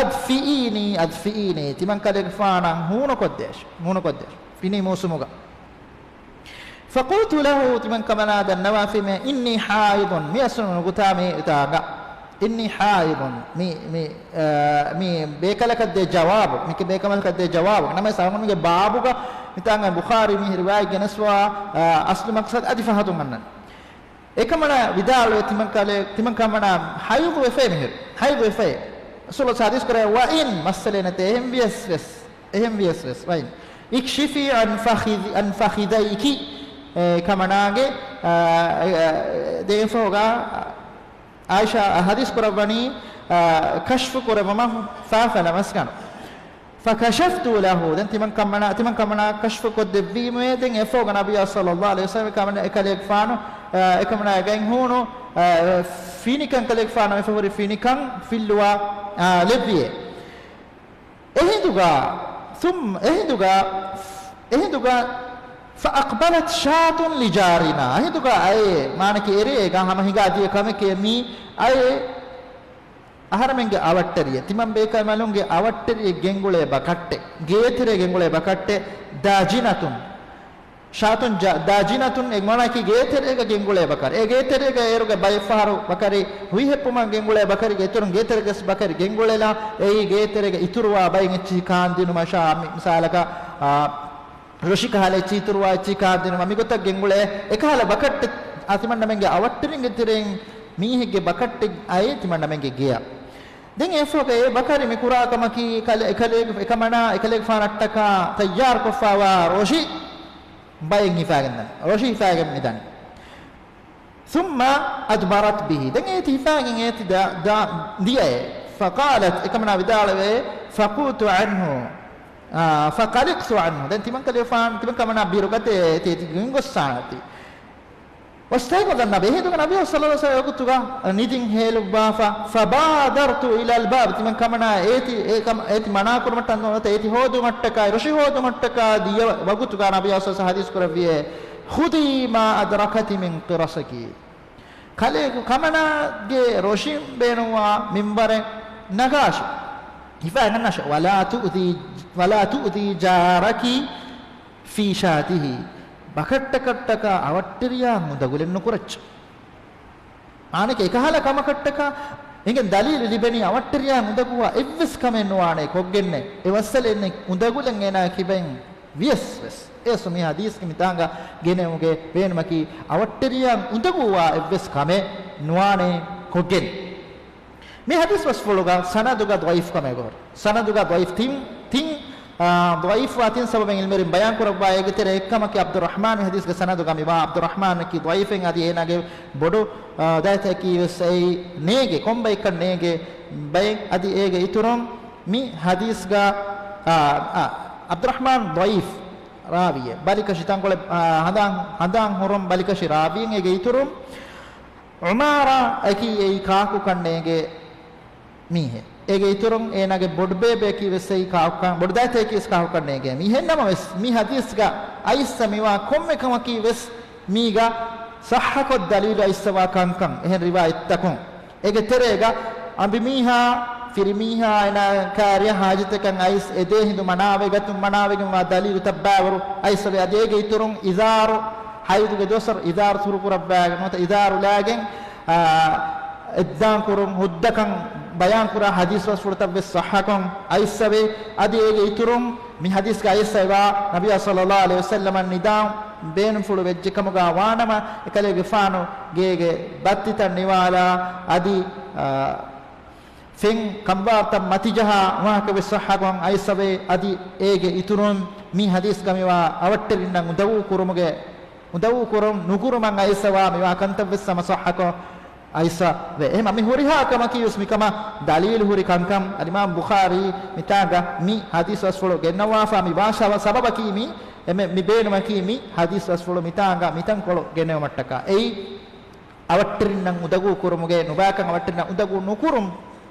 أدفئيني، أدفئيني، ތިމަން ކަލޭގެފާނަށް ހޫނުކޮށްދޭށި، ހޫނުކޮށްދޭށި، ފިނި މޫސުމުގަ. فقلت له، ތިމަން ކަމަނާ ދަންނަވާފީމޭ، إني حائض، މި އަސްލު ނުގުތާ މި އިތާގަ. إني حائض، މި، މި، އާ، މި ބޭކަލަކަށް ދޭ ޖަވާބު، މި ބޭކަލަކަށް ދޭ ޖަވާބު. ނަމަވެސް އަޅުގަނޑުގެ ބާބުގަ މިތާނގަ ބުޚާރީ މި ރިވާޔަތް ގެނެސްވާ، އާ، އަސްލު މަޤްޞަދު އަދި ފަހަތުން އަންނަން. އެކަމަނާ ވިދާޅުވެ ތިމަން ކަލޭ، ތިމަން ކަމަނާ ޙައިޟު ވެފައި މިހިރު. ޙައިޟު ވެފައި. ރަސޫލު ޙަދީޘް ކުރޭ، ވައިން މައްސަލައެއް ނެތޭ، އެހެން ވިޔަސް ވެސް. އެހެން ވިޔަސް ވެސް. ވައިން. اكشفي عن فخذ-، عن فخذيك. އެ ކަމަނާގެ، އާ، އެ، އެ، ދެން އެފަހުގަ ޢާއިޝާ ޙަދީޘް ކުރައްވަނީ، އާ، ކަޝްފު ކުރެއްވުމަށް ފާފަލަ މަސްގަނޑު. فكشفت له، ދެން ތިމަން ކަމަނާ، ތިމަން ކަމަނާ ކަޝްފު ކޮށްދެއްވީމޭ، ދެން އެފަހުގަ ނަބިއްޔާ ޞައްލައްލާހު ޢަލައިހި ވަސައްލަމަ އެކަމަނާ އެކަލޭގެފާނު، އާ، އެކަމަނާ ގައިން ހޫނު، އާ، ފިނިކަން ކަލޭގެފާނު އެފަހުރި ފިނިކަން ފިއްލުވާ، އާ، ލެއްވިއޭ. އެހިނދުގަ، ثم، އެހިނދުގަ، އެހިނދުގަ، فأقبلت شاة لجارنا. އެހިނދުގަ އައޭ، މާނަކީ އެރޭގަ ހަމަ ހިނގާ ދިޔަ ކަމެކޭ މީ އައޭ، އަހަރެމެންގެ އަވަށްޓެރިއެއް، ތިމަން ބޭކަލުންގެ އަވަށްޓެރިއެއް ގެންގުޅޭ ބަކައްޓެއް، ގޭތެރޭ ގެންގުޅޭ ބަކައްޓެއް، داجنة، شاة جا-، داجنة، އެ މާނައަކީ ގޭތެރޭގަ ގެންގުޅޭ ބަކަރި. އެ ގޭތެރޭގަ އޭރުގަ ބައެއް ފަހަރު ބަކަރި ހުއިހެއްޕުމަށް ގެންގުޅޭ ބަކަރިގެ އިތުރުން ގޭތެރޭގަ ވެސް ބަކަރި ގެންގުޅެލާ، އެއީ ގޭތެރޭގަ އިތުރުވާ ބައިން އެއްޗިހި ކާންދިނުމަށާ، މި-، މިސާލަކަށް، އާ، ރޮށި ކަހަލަ އެއްޗިހި އިތުރުވާ އެއްޗިހި ކާންދިނުމަށް މިގޮތަށް ގެންގުޅޭ. އެކަހަލަ ބަކައްޓެއް އާ ތިމަންނަމެންގެ އަވަށްޓެރިންގެ ތެރެއިން މީހެއްގެ ބަކައްޓެއް އައޭ ތިމަންނަމެންގެ ގެޔަށް. ދެން އެފަހުގަ އެ ބަކަރި މި ކުރާ ކަމަކީ ކަލެ-، އެކަލޭގެ-، އެކަމަނާ އެކަލޭގެފާނަށްޓަކާ ތައްޔާރުކޮށްފައިވާ ރޮށި ބައެއް ހިފައިގެން ދަނީ. ރޮށި ހިފައިގެން މި ދަނީ. ثم أدبرت به. ދެން އޭތި ހިފައިގެން އޭތި ދާ-، ދާ-، ދިޔައޭ. فقالت، އެކަމަނާ ވިދާޅުވޭ، فقلت عنه، އާ، فقلقت عنه. ދެން ތިމަން ކަލޭގެފާނު، ތިމަން ކަމަނާ ބިރުގަތޭ އޭތި ގޮއްސާނަތީ. واستيقظ النبي، އެހިނދުގަ ނަބިއްޔާ ޞައްލައްލާހު ޢަލައިހި ވަސައްލަމަ ވަގުތުގަ ނިދިން ހޭލުއްވާފަ، فبادرت إلى الباب، ތިމަން ކަމަނާ އޭތި، އޭ ކަމަ-، އޭތި މަނާ ކުރުމަށްޓަކާ ނުވަތަ އޭތި ހޯދުމަށްޓަކާ، ރޮށި ހޯދުމަށްޓަކާ ދިޔަ ވަގުތުގަ ނަބިއްޔާ ޞައްލައްލާހު ޢަލައިހި ވަސައްލަމަ ޙަދީޘް ކުރެއްވިއޭ، خذي ما أدركت من قرصك. ކަލޭގެ ކަމަނާގެ ރޮށިން ބޭނުންވާ މިންވަރެއް ނަގާށި. ހިފައިގަންނާށި. ولا تؤذي، ولا تؤذي جارك في شاته. ބަކައްޓަކަށްޓަކާ އަވަށްޓެރިޔާ އުނދަގުލެއް ނުކުރައްޗަށް. މާނައަކީ އެކަހަލަ ކަމަކަށްޓަކާ އެނގެން ދަލީލު ލިބެނީ އަވަށްޓެރިޔާ އުނދަގޫވާ އެއްވެސް ކަމެއް ނުވާނެ ކޮށްގެންނެއް. އެ މައްސަލައެއް އުނދަގުލެއް އޭނާ ކިބައިން ވިޔަސް ވެސް. އެސް މި ޙަދީޘްގެ މިތާނގަ ގެނެވުމުގެ ބޭނުމަކީ އަވަށްޓެރިޔާ އުނދަގޫވާ އެއްވެސް ކަމެއް ނުވާނެ ކޮށްގެން. މި ޙަދީޘް ބަސްފުޅުގަ ސަނަދުގަ ޟަޢީފު ކަމެއް ގޮވަރު. ސަނަދުގަ ޟަޢީފު ތިން، ތިން، އާ، ޟަޢީފުވާ ތިން ސަބަބެއް ޢިލްމުވެރިން ބަޔާން ކުރައްވާ އޭގެ ތެރޭ އެއްކަމަކީ ޢަބްދުއްރަޙްމާން މި ޙަދީޘްގެ ސަނަދުގަ މިވާ ޢަބްދުއްރަޙްމާނަކީ ޟަޢީފެއް އަދި އޭނާގެ ބޮޑު، އާ، ދައިތައަކީ ވެސް އެއީ ނޭނގެ ކޮންބައެއްކަން ނޭނގެ ބައެއް އަދި އޭގެ އިތުރުން މި ޙަދީޘްގަ، އާ، އާ، ޢަބްދުއްރަޙްމާން ޟަޢީފު ރާވީއެއް. ބަލިކަށި ތަންކޮޅެއް، އާ، ހަނދާން، ހަނދާން ހުރުން ބަލިކަށި ރާވީއެއް އޭގެ އިތުރުން ޢުމާރާ އަކީ އެއީ ކާކުކަން ނޭނގޭ މީހެއް. އޭގެ އިތުރުން އޭނާގެ ބޮޑުބޭބެއަކީ ވެސް އެއީ ކާކުކަން، ބޮޑުދައިތައަކީ ވެސް ކާކުކަން ނޭނގޭ މީހެއް. ނަމަވެސް، މި ޙަދީޘްގަ އައިސްސަ މިވާ ކޮންމެ ކަމަކީ ވެސް މީގަ ޞައްޙަކޮށް ދަލީލު އައިސްސަވާ ކަންކަން. އެހެން ރިވާޔަތްތަކުން. އޭގެ ތެރޭގަ އަނބިމީހާ، ފިރިމީހާ އޭނާ ކާރިޔަށް ޙާޖަތަކަށް އައިސް އެދޭ ހިނދު މަނާވެގަތުން، މަނާވެގެންވާ ދަލީލުތައް ބާވަރު އައިސްސަވޭ. އަދި އޭގެ އިތުރުން އިޒާރު، ޙައިޟުގެ ދުވަސްވަރު އިޒާރު ތުރުކުރައްވާގެން ނުވަތަ އިޒާރު ލާގެން، އާ، އެއްދާން ކުރުން ހުއްދަކަން ބަޔާންކުރާ ޙަދީޘް ބަސްފުޅުތައް ވެސް ޞައްޙަކޮށް އައިސްސަވޭ. އަދި އޭގެ އިތުރުން މި ޙަދީޘްގަ އައިސްސަ އެބާ ނަބިއްޔާ ޞައްލައްލާހު ޢަލައިހި ވަސައްލަމަށް ނިދާ ބޭނުންފުޅު ވެއްޖެ ކަމުގަ ވާނަމަ، އެކަލޭގެފާނު ގޭގެ ބައްތިތައް ނިވާލާ އަދި، އާ، ފެން ކަނބާރުތައް މަތިޖަހާ ވާހަކަ ވެސް ޞައްޙަކޮށް އައިސްސަވޭ. އަދި އޭގެ އިތުރުން މި ޙަދީޘްގަ މިވާ އަވަށްޓެރިންނަށް އުނދަގޫ ކުރުމުގެ، އުނދަގޫ ކުރުން ނުކުރުމަށް އައިސްސަވާ މިވާ ކަންތައް ވެސް ހަމަ ޞައްޙަކޮށް އައިސްފަވޭ. އެހެން މި ހުރިހާ ކަމަކީ ވެސް މިކަމަށް ދަލީލު ހުރި ކަންކަން. އަލްއިމާމް ބުޚާރީ މިތާނގަ މި ޙަދީޘް ބަސްފުޅު ގެންނަވާފަ މި ބާ ސަބަ-، ސަބަބަކީ މި، އެ މެ-، މި ބޭނުމަކީ މި ޙަދީޘް ބަސްފުޅު މިތާނގަ މިތަންކޮޅު ގެނެވުމަށްޓަކާ. އެއީ އަވަށްޓެރިންނަށް އުނދަގޫ ކުރުމުގެ ނުބައިކަން، އަވަށްޓެރިންނަށް އުނދަގޫ ނުކުރުން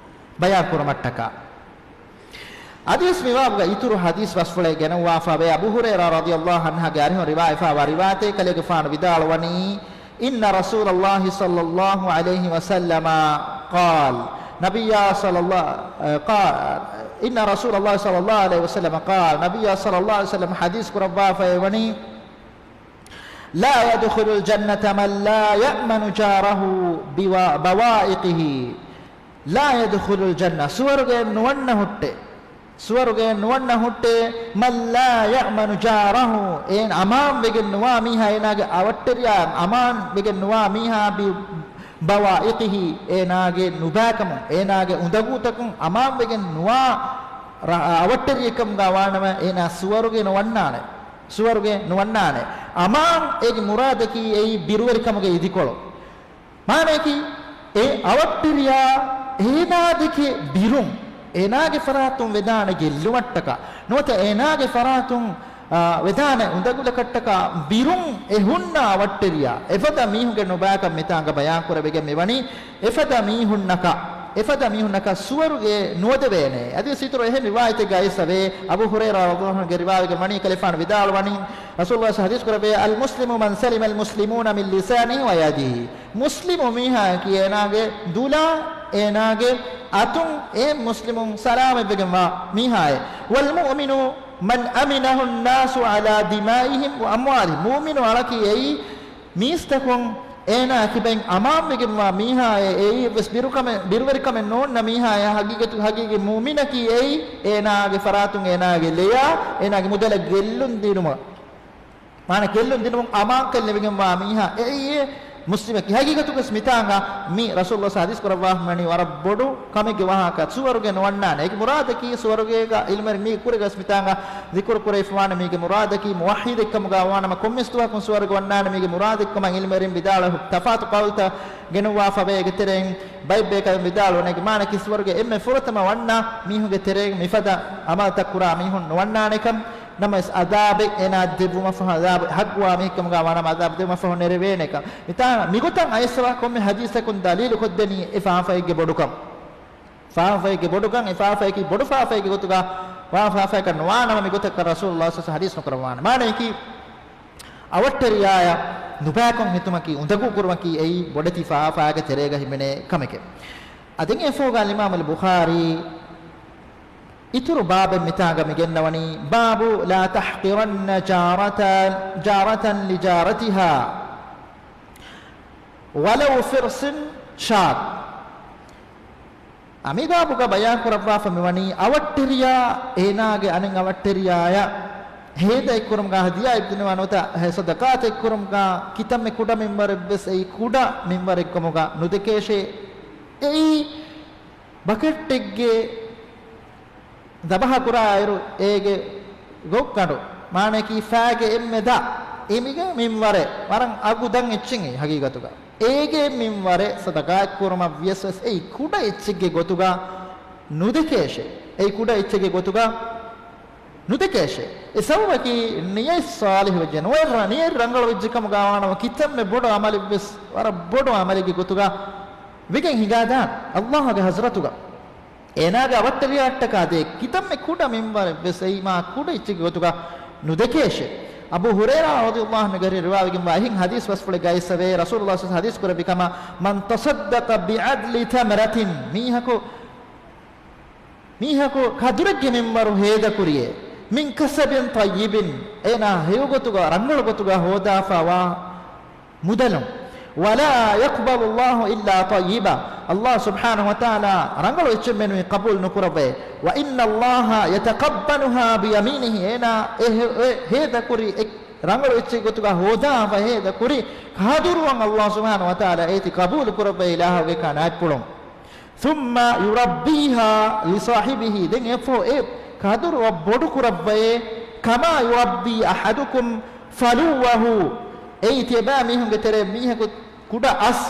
ބަޔާން ކުރުމަށްޓަކާ. އަދިވެސް މި ބާބުގަ އިތުރު ޙަދީޘް ބަސްފުޅެއް ގެނައްވާފަވޭ. އަބޫ ހުރައިރާ ރަޟިޔަﷲ ޢަންހުގެ އަރިހުން ރިވާޔަތްވާ ރިވާޔަތެއް ކަލޭގެފާނު ވިދާޅުވަނީ، إن رسول الله صلى الله عليه وسلم قال، ނަބިއްޔާ ޞައްލަﷲ، އަ، قال، إن رسول الله صلى الله عليه وسلم قال، ނަބިއްޔާ ޞައްލަﷲ ޢަލައިހި ވަސައްލަމަ ޙަދީޘް ކުރައްވާފައި ވަނީ، لا يدخل الجنة من لا يأمن جاره بوا-، بوائقه. لا يدخل الجنة، ސުވަރުގެއަށް ނުވަންނަ ހުއްޓޭ. ސުވަރުގެއަށް ނުވަންނަ ހުއްޓޭ، من لا يأمن جاره، އޭނަ އަމާން ވެގެން ނުވާ މީހާ، އޭނާގެ އަވަށްޓެރިޔާ އަމާން ވެގެން ނުވާ މީހާ، ބި-، بوائقه، އޭނާގެ ނުބައިކަމުން، އޭނާގެ އުނދަގޫތަކުން އަމާން ވެގެން ނުވާ ރަ-، އަވަށްޓެރިއެއްކަމުގަ ވާނަމަ، އޭނާ ސުވަރުގެ ނުވަންނާނެ. ސުވަރުގެ ނުވަންނާނެ. އަމާން އޭގެ މުރާދަކީ އެއީ ބިރުވެރިކަމުގެ އިދިކޮޅު. މާނަޔަކީ، އެ އަވަށްޓެރިޔާ އޭނާ ދެކެ ބިރުން، އޭނާގެ ފަރާތުން ވެދާނެ ގެއްލުމަށްޓަކާ، ނުވަތަ އޭނާގެ ފަރާތުން، އާ، ވެދާނެ އުނދަގުލަކަށްޓަކާ ބިރުން އެ ހުންނަ އަވަށްޓެރިޔާ، އެފަދަ މީހުންގެ ނުބައިކަން މިތާނގަ ބަޔާން ކުރެވިގެން މިވަނީ، އެފަދަ މީހުންނަކަށް، އެފަދަ މީހުންނަކަށް ސުވަރުގެ ނުވަދެވޭނެ. އަދިވެސް އިތުރު އެހެން ރިވާޔަތެއްގައި އައިސްފަވޭ، އަބޫ ހުރައިރާ ރަޟިޔަﷲ ޢަންހުގެ ރިވާޔަތްގަ ވަނީ، ކަލޭފާނު ވިދާޅުވަނީ، ރަސޫލުﷲ ޙަދީޘް ކުރެއްވި، المسلم من سلم المسلمون من لسانه ويده. މުސްލިމު މީހާއަކީ އޭނާގެ ދުލާ، އޭނާގެ އަތުން އެ މުސްލިމުން ސަލާމަތްވެގެންވާ މީހާއެއް. والمؤمن من أمنه الناس على دمائهم وأموالهم. މުއުމިނު އަޅަކީ އެއީ މީސްތަކުން އޭނާ ކިބައިން އަމާންވެގެންވާ މީހާއެއް، އެއީ ވެސް ބިރުކަމެއް، ބިރުވެރިކަމެއް ނޯންނަ މީހާއެއް. ހަގީގަތު، ހަގީގީ މުއުމިނަކީ އެއީ އޭނާގެ ފަރާތުން އޭނާގެ ލެޔާ، އޭނާގެ މުދަލަށް ގެއްލުން ދިނުމަށް. މާނަ ގެއްލުން ދިނުމުން އަމާންކަން ލެވިގެންވާ މީހާ އެއީ މުސްލިމަކީ. ހަގީގަތުގަސް މިތާނގަ މި ރަސޫލުﷲ ޙަދީޘް ކުރައްވާފަ މިވަނީ ވަރަށް ބޮޑު ކަމެއްގެ ވާހަކަ. ސުވަރުގެ ނުވަންނާނެ. އޭގެ މުރާދަކީ ސުވަރުގޭގަ ޢިލްމުވެރިން މީ ކުރިގަސް މިތާނގަ ޛިކުރު ކުރެވިފަވާނެ މީގެ މުރާދަކީ މުވައްޙިދެއްކަމުގަ ވާނަމަ ކޮންމެސް ދުވަހަކުން ސުވަރުގެ ވަންނާނެ މީގެ މުރާދެއްކަމަށް ޢިލްމުވެރިން ވިދާޅު ތަފާތު ޤައުލުތައް ގެނުއްވާފަވޭ. އޭގެ ތެރެއިން ބައެއް ބޭކަލުން ވިދާޅުވަނީ އޭގެ މާނަކީ ސުވަރުގެ އެންމެ ފުރަތަމަ ވަންނަ މީހުންގެ ތެރޭގަ މިފަދަ ޢަމަލުތައް ކުރާ މީހުން ނުވަންނާނެކަން. ނަމަވެސް ޢަޛާބެއް އޭނާ ދެއްވުމަށްފަހު، ޢަޛާބު ޙައްޤުވާ މީހެއްކަމުގަ ވާނަމަ ޢަޛާބު ދެއްވުމަށްފަހު ނެރެވޭނެކަން. މިތާ މިގޮތަށް އައިސްފަވާ ކޮންމެ ޙަދީޘަކުން ދަލީލު ކޮށްދެނީ އެ ފާފައެއްގެ ބޮޑުކަން. ފާފައެއްގެ ބޮޑުކަން، އެ ފާފައަކީ ބޮޑު ފާފައެއްގެ ގޮތުގަ ވާ ފާފައަކަށް ނުވާނަމަ މިގޮތަކަށް ރަސޫލުﷲ ޞައްލަﷲ ޢަލައިހި ވަސައްލަމަ ޙަދީޘް ނުކުރައްވާނެ. މާނަޔަކީ، އަވަށްޓެރިޔާޔަށް ނުބައިކަން ހިތުމަކީ، އުނދަގޫ ކުރުމަކީ އެއީ ބޮޑެތި ފާފައިގެ ތެރޭގަ ހިމެނޭ ކަމެކެވެ. އަދި އެފޯގާ އިމާމުލް ބުޚާރީ އިތުރު ބާބެއް މިތާނގަ މިގެންނަވަނީ، باب لا تحقرن جارة، جارة لجارتها ولو فرس شاة. އަ، މި ބާބުގަ ބަޔާން ކުރައްވާފަ މިވަނީ، އަވަށްޓެރިޔާ އޭނާގެ އަނެއް އަވަށްޓެރިޔާޔަށް ހޭދައެއްކުރުމުގަ، ހަދިޔާއެއް ދިނުމާ ނުވަތަ ޞަދަޤާތެއްކުރުމުގަ، ކިތަންމެ ކުޑަ މިންވަރެއްވެސް އެއީ ކުޑަ މިންވަރެއްކަމުގަ ނުދެކޭށޭ. އެއީ ބަކެއްޓެއްގެ ދަބަހަ ކުރާއިރު އޭގެ ގޮށްގަނޑު، މާނައަކީ ފައިގެ އެންމެ ދަށް، އެމީގެ މިންވަރެއް ވަރަށް އަގު ދަށް އެއްޗެއް އެއީ ހަގީގަތުގަ. އޭގެ މިންވަރެއް ޞަދަޤާތް ކުރުމަށް ވިޔަސް ވެސް އެއީ ކުޑަ އެއްޗެއްގެ ގޮތުގަ ނުދެކޭށޭ. އެއީ ކުޑަ އެއްޗެއްގެ ގޮތުގަ ނުދެކޭށޭ. އެ ސަބަބަކީ ނިޔަތް ޞާލިޙު ވެއްޖެ ނުވެއްރަ، ނިޔަތް ރަނގަޅު ވެއްޖެ ކަމުގަ ވާނަމަ ކިތަންމެ ބޮޑު ޢަމަލެއްވެސް ވަރަށް ބޮޑު ޢަމަލެއްގެ ގޮތުގަ ވެގެން ހިނގާދާނެ ﷲ ގެ ޙަޟްރަތުގަ. އޭނާގެ އަވަށްޓެރިޔާއަށްޓަކާ ދޭ ކިތަންމެ ކުޑަ މިންވަރެއްވެސް އެއީ މާ ކުޑަ އެއްޗެއްގެ ގޮތުގަ ނުދެކޭށޭ. އަބޫ ހުރައިރާ ރަޟިޔަﷲ ޢަންހުގެ ރިވާވެގެންވާ އެހެން ޙަދީޘް ބަސްފުޅެއްގައި އައިސްފަވޭ، ރަސޫލުﷲ ޞައްލަﷲ ޢަލައިހި ވަސައްލަމަ ޙަދީޘް ކުރެއްވި ކަމަށް، من تصدق بعدل تمرة، މީހަކު، މީހަކު ކަދުރެއްގެ މިންވަރު ހޭދަކުރިޔޭ، من كسب طيب، އޭނާ ހެޔޮގޮތުގަ ރަނގަޅު ގޮތުގަ ހޯދާފަވާ މުދަލުން. ولا يقبل الله إلا طيبا، ﷲ ސުބްޙާނަހޫ ވަތަޢާލާ ރަނގަޅު އެއްޗެއްމެނުވީ ޤަބޫލު ނުކުރައްވައޭ. وإن الله يتقبلها بيمينه، އޭނާ އެ ހެ-، އެ ހޭދަކުރި އެ ރަނގަޅު އެއްޗެއް ގޮތުގަ ހޯދާފަ ހޭދަކުރި ކަދުރުވަން ﷲ ސުބްޙާނަހޫ ވަތަޢާލާ އޭތި ޤަބޫލު ކުރައްވައޭ އިލާހުގެ ކަނާތްޕުޅުން. ثم يربيها لصاحبه، ދެން އެއަށްފަހު އެ ކަދުރު ބޮޑު ކުރައްވައޭ، كما يربي أحدكم فلوه، އެއީ ތިޔަބައިމީހުންގެ ތެރޭ މީހަކު ކުޑަ އަސް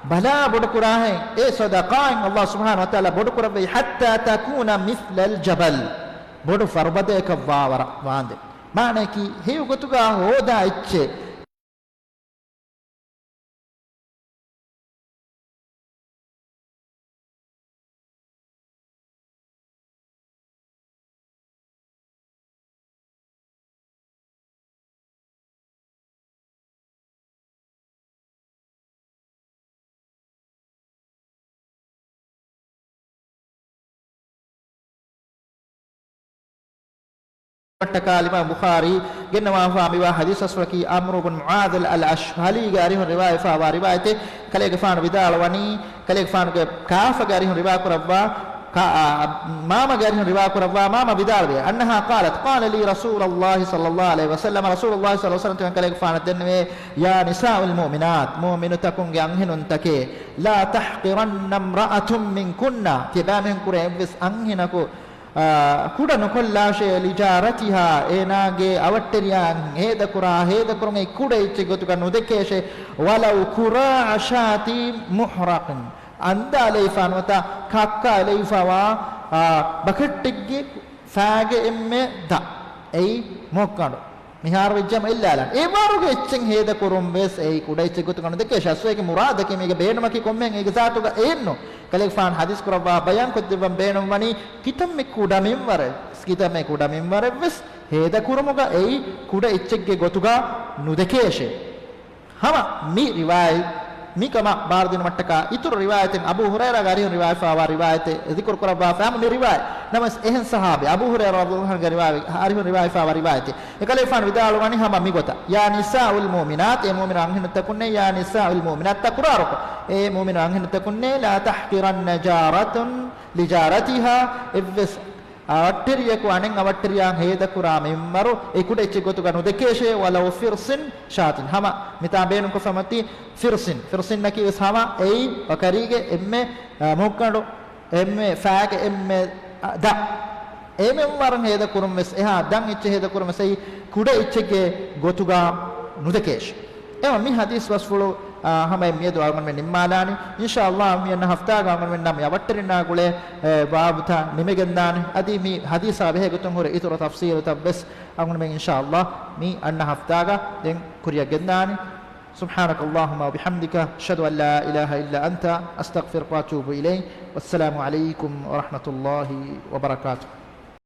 ބަލާ ބޮޑުކުރާހެން އެ ޞަދަޤާއިން ﷲ ސުބްޙާނަހޫ ވަތަޢާލާ ބޮޑުކުރައްވައި، حَتَّى تَكُونَ مِثْلَ الْجَبَلِ، ބޮޑު ފަރުބަދަޔަކަށްވާ ވަރަށް ވާނދެ. މާނައަކީ ހެޔޮ ގޮތުގަ ހޯދާ އެއްޗެއް. މައްޓަކާ އިމާމް ބުޚާރީ ގެންނަވާފާ މިވާ ޙަދީޘް އަސްލަކީ ޢަމްރު ބުން މުޢާޛު އަލް އަޝްހަލީގެ އަރިހުން ރިވާޔަތްވާ ރިވާޔަތެއް. ކަލޭގެފާނު ވިދާޅުވަނީ، ކަލޭގެފާނުގެ ކާފަގެ އަރިހުން ރިވާކުރައްވާ، ކާ-، އާ، މާމަގެ އަރިހުން ރިވާކުރައްވާ، މާމަ ވިދާޅުވޭ، أنها قالت، قال لي رسول الله صلى الله عليه وسلم، ރަސޫލުﷲ ޞައްލަﷲ ޢަލައިހި ވަސައްލަމަ ރަސޫލުﷲ ޞައްލަﷲ ޢަލައިހި ވަސައްލަމަ ތިމަން ކަލޭގެފާނަށް ދެންނެވޭ، يا نساء المؤمنات، މުއުމިނުތަކުންގެ އަންހެނުންތަކޭ، لا تحقرن امرأة منكن، ތިޔަބައިމީހުންކުރެ އެއްވެސް އަންހެނަކު އާ، ކުޑަ ނުކޮށްލާށޭ، لجارتها، އޭނާގެ އަވަށްޓެރިޔާއަށް ހޭދަކުރާ، ހޭދަކުރުމުގައި ކުޑަ އެއްޗެއް ގޮތުގަ ނުދެކޭށޭ، ولو كراع شاة محرق، އަންދާލެވިފާނުވަތަ ކައްކާލެވިފައިވާ، އާ، ބަކެއްޓެއްގެ ފާގެ އެންމެ ދަށް، އެއީ މޮށްގަނޑު. މިހާރު ވެއްޖަމަ އެއްލާލަން. އެ ވަރުގެ އެއްޗެއް ހޭދަކުރުން ވެސް އެއީ ކުޑަ އެއްޗެއް ގޮތުގަ ނުދެކޭށޭ. އަސްލު އޭގެ މުރާދަކީ މީގެ ބޭނުމަކީ ކޮންމެހެން އޭގެ ޒާތުގަ އެއެއްނު. ކަލޭގެފާނު ޙަދީޘް ކުރައްވާ ބަޔާން ކޮށްދެއްވަން ބޭނުންވަނީ ކިތަންމެ ކުޑަ މިންވަރެއް، ކިތަންމެ ކުޑަ މިންވަރެއް ވެސް ހޭދަކުރުމުގަ އެއީ ކުޑަ އެއްޗެއްގެ ގޮތުގަ ނުދެކޭށޭ. ހަމަ މި ރިވާޔަތް މިކަމަށް ބާރުދިނުމަށްޓަކާ އިތުރު ރިވާޔަތެއް އަބޫ ހުރައިރާގެ އަރިހުން ރިވާޔަތްވާ ރިވާޔަތެއް ޒިކުރު ކުރައްވާފަ ހަމަ މި ރިވާޔަތް. ނަމަވެސް އެހެން ޞަޙާބީ އަބޫ ހުރައިރާ ރަޟިޔަﷲ ޢަންހުގެ ރިވާޔަތް އަރިހުން ރިވާޔަތްވާ ރިވާޔަތެއް. އެކަލޭގެފާނު ވިދާޅުވަނީ ހަމަ މިގޮތަށް، يا نساء المؤمنات، އޭ މުއުމިނު އަންހެނުންތަކުންނޭ، يا نساء المؤمنات، ތަކުރާރުކޮށް، އޭ މުއުމިނު އަންހެނުންތަކުންނޭ، لا تحقرن جارة لجارتها، އެއްވެސް އަވަށްޓެރިޔަކު އަނެއް އަވަށްޓެރިޔާއަށް ހޭދަކުރާ މިންވަރު އެ ކުޑަ އެއްޗެއް ގޮތުގަ ނުދެކޭށޭ، ولو فرس شاة، ހަމަ މިތާ ބޭނުންކޮށްފަ މަތީ ފިރްސިން، ފިރްސިންއަކީ ވެސް ހަމަ އެއީ ބަކަރީގެ އެންމެ، އަ، މޮށްގަނޑު، އެންމެ ފާގެ އެންމެ، އަ، ދަށް. އެ މިންވަރުން ހޭދަކުރުން ވެސް އެހާ ދަށް އެއްޗެއް ހޭދަކުރުން ވެސް އެއީ ކުޑަ އެއްޗެއްގެ ގޮތުގަ ނުދެކޭށޭ. އެމަ މި ޙަދީޘް ބަސްފުޅު، އާ، ހަމައެއް މިއަދު އަޅުގަނޑުމެން ނިންމާލާނީ. އިންޝާﷲ މި އަންނަ ހަފްތާގަ އަޅުގަނޑުމެންނާ މި އަވަށްޓެރިންނާ ގުޅޭ، އެ، ބާބުތައް ނިމެގެންދާނެ. އަދި މި ޙަދީޘާ ބެހޭ ގޮތުން ހުރެ އިތުރު ތަފްސީލުތައް ވެސް އަޅުގަނޑުމެން އިންޝާﷲ މި އަންނަ ހަފްތާގަ ދެން ކުރިއަށް ގެންދާނެ. سبحانك اللهم وبحمدك، أشهد أن لا إله إلا أنت، أستغفرك وأتوب إليك. والسلام عليكم ورحمة الله وبركاته.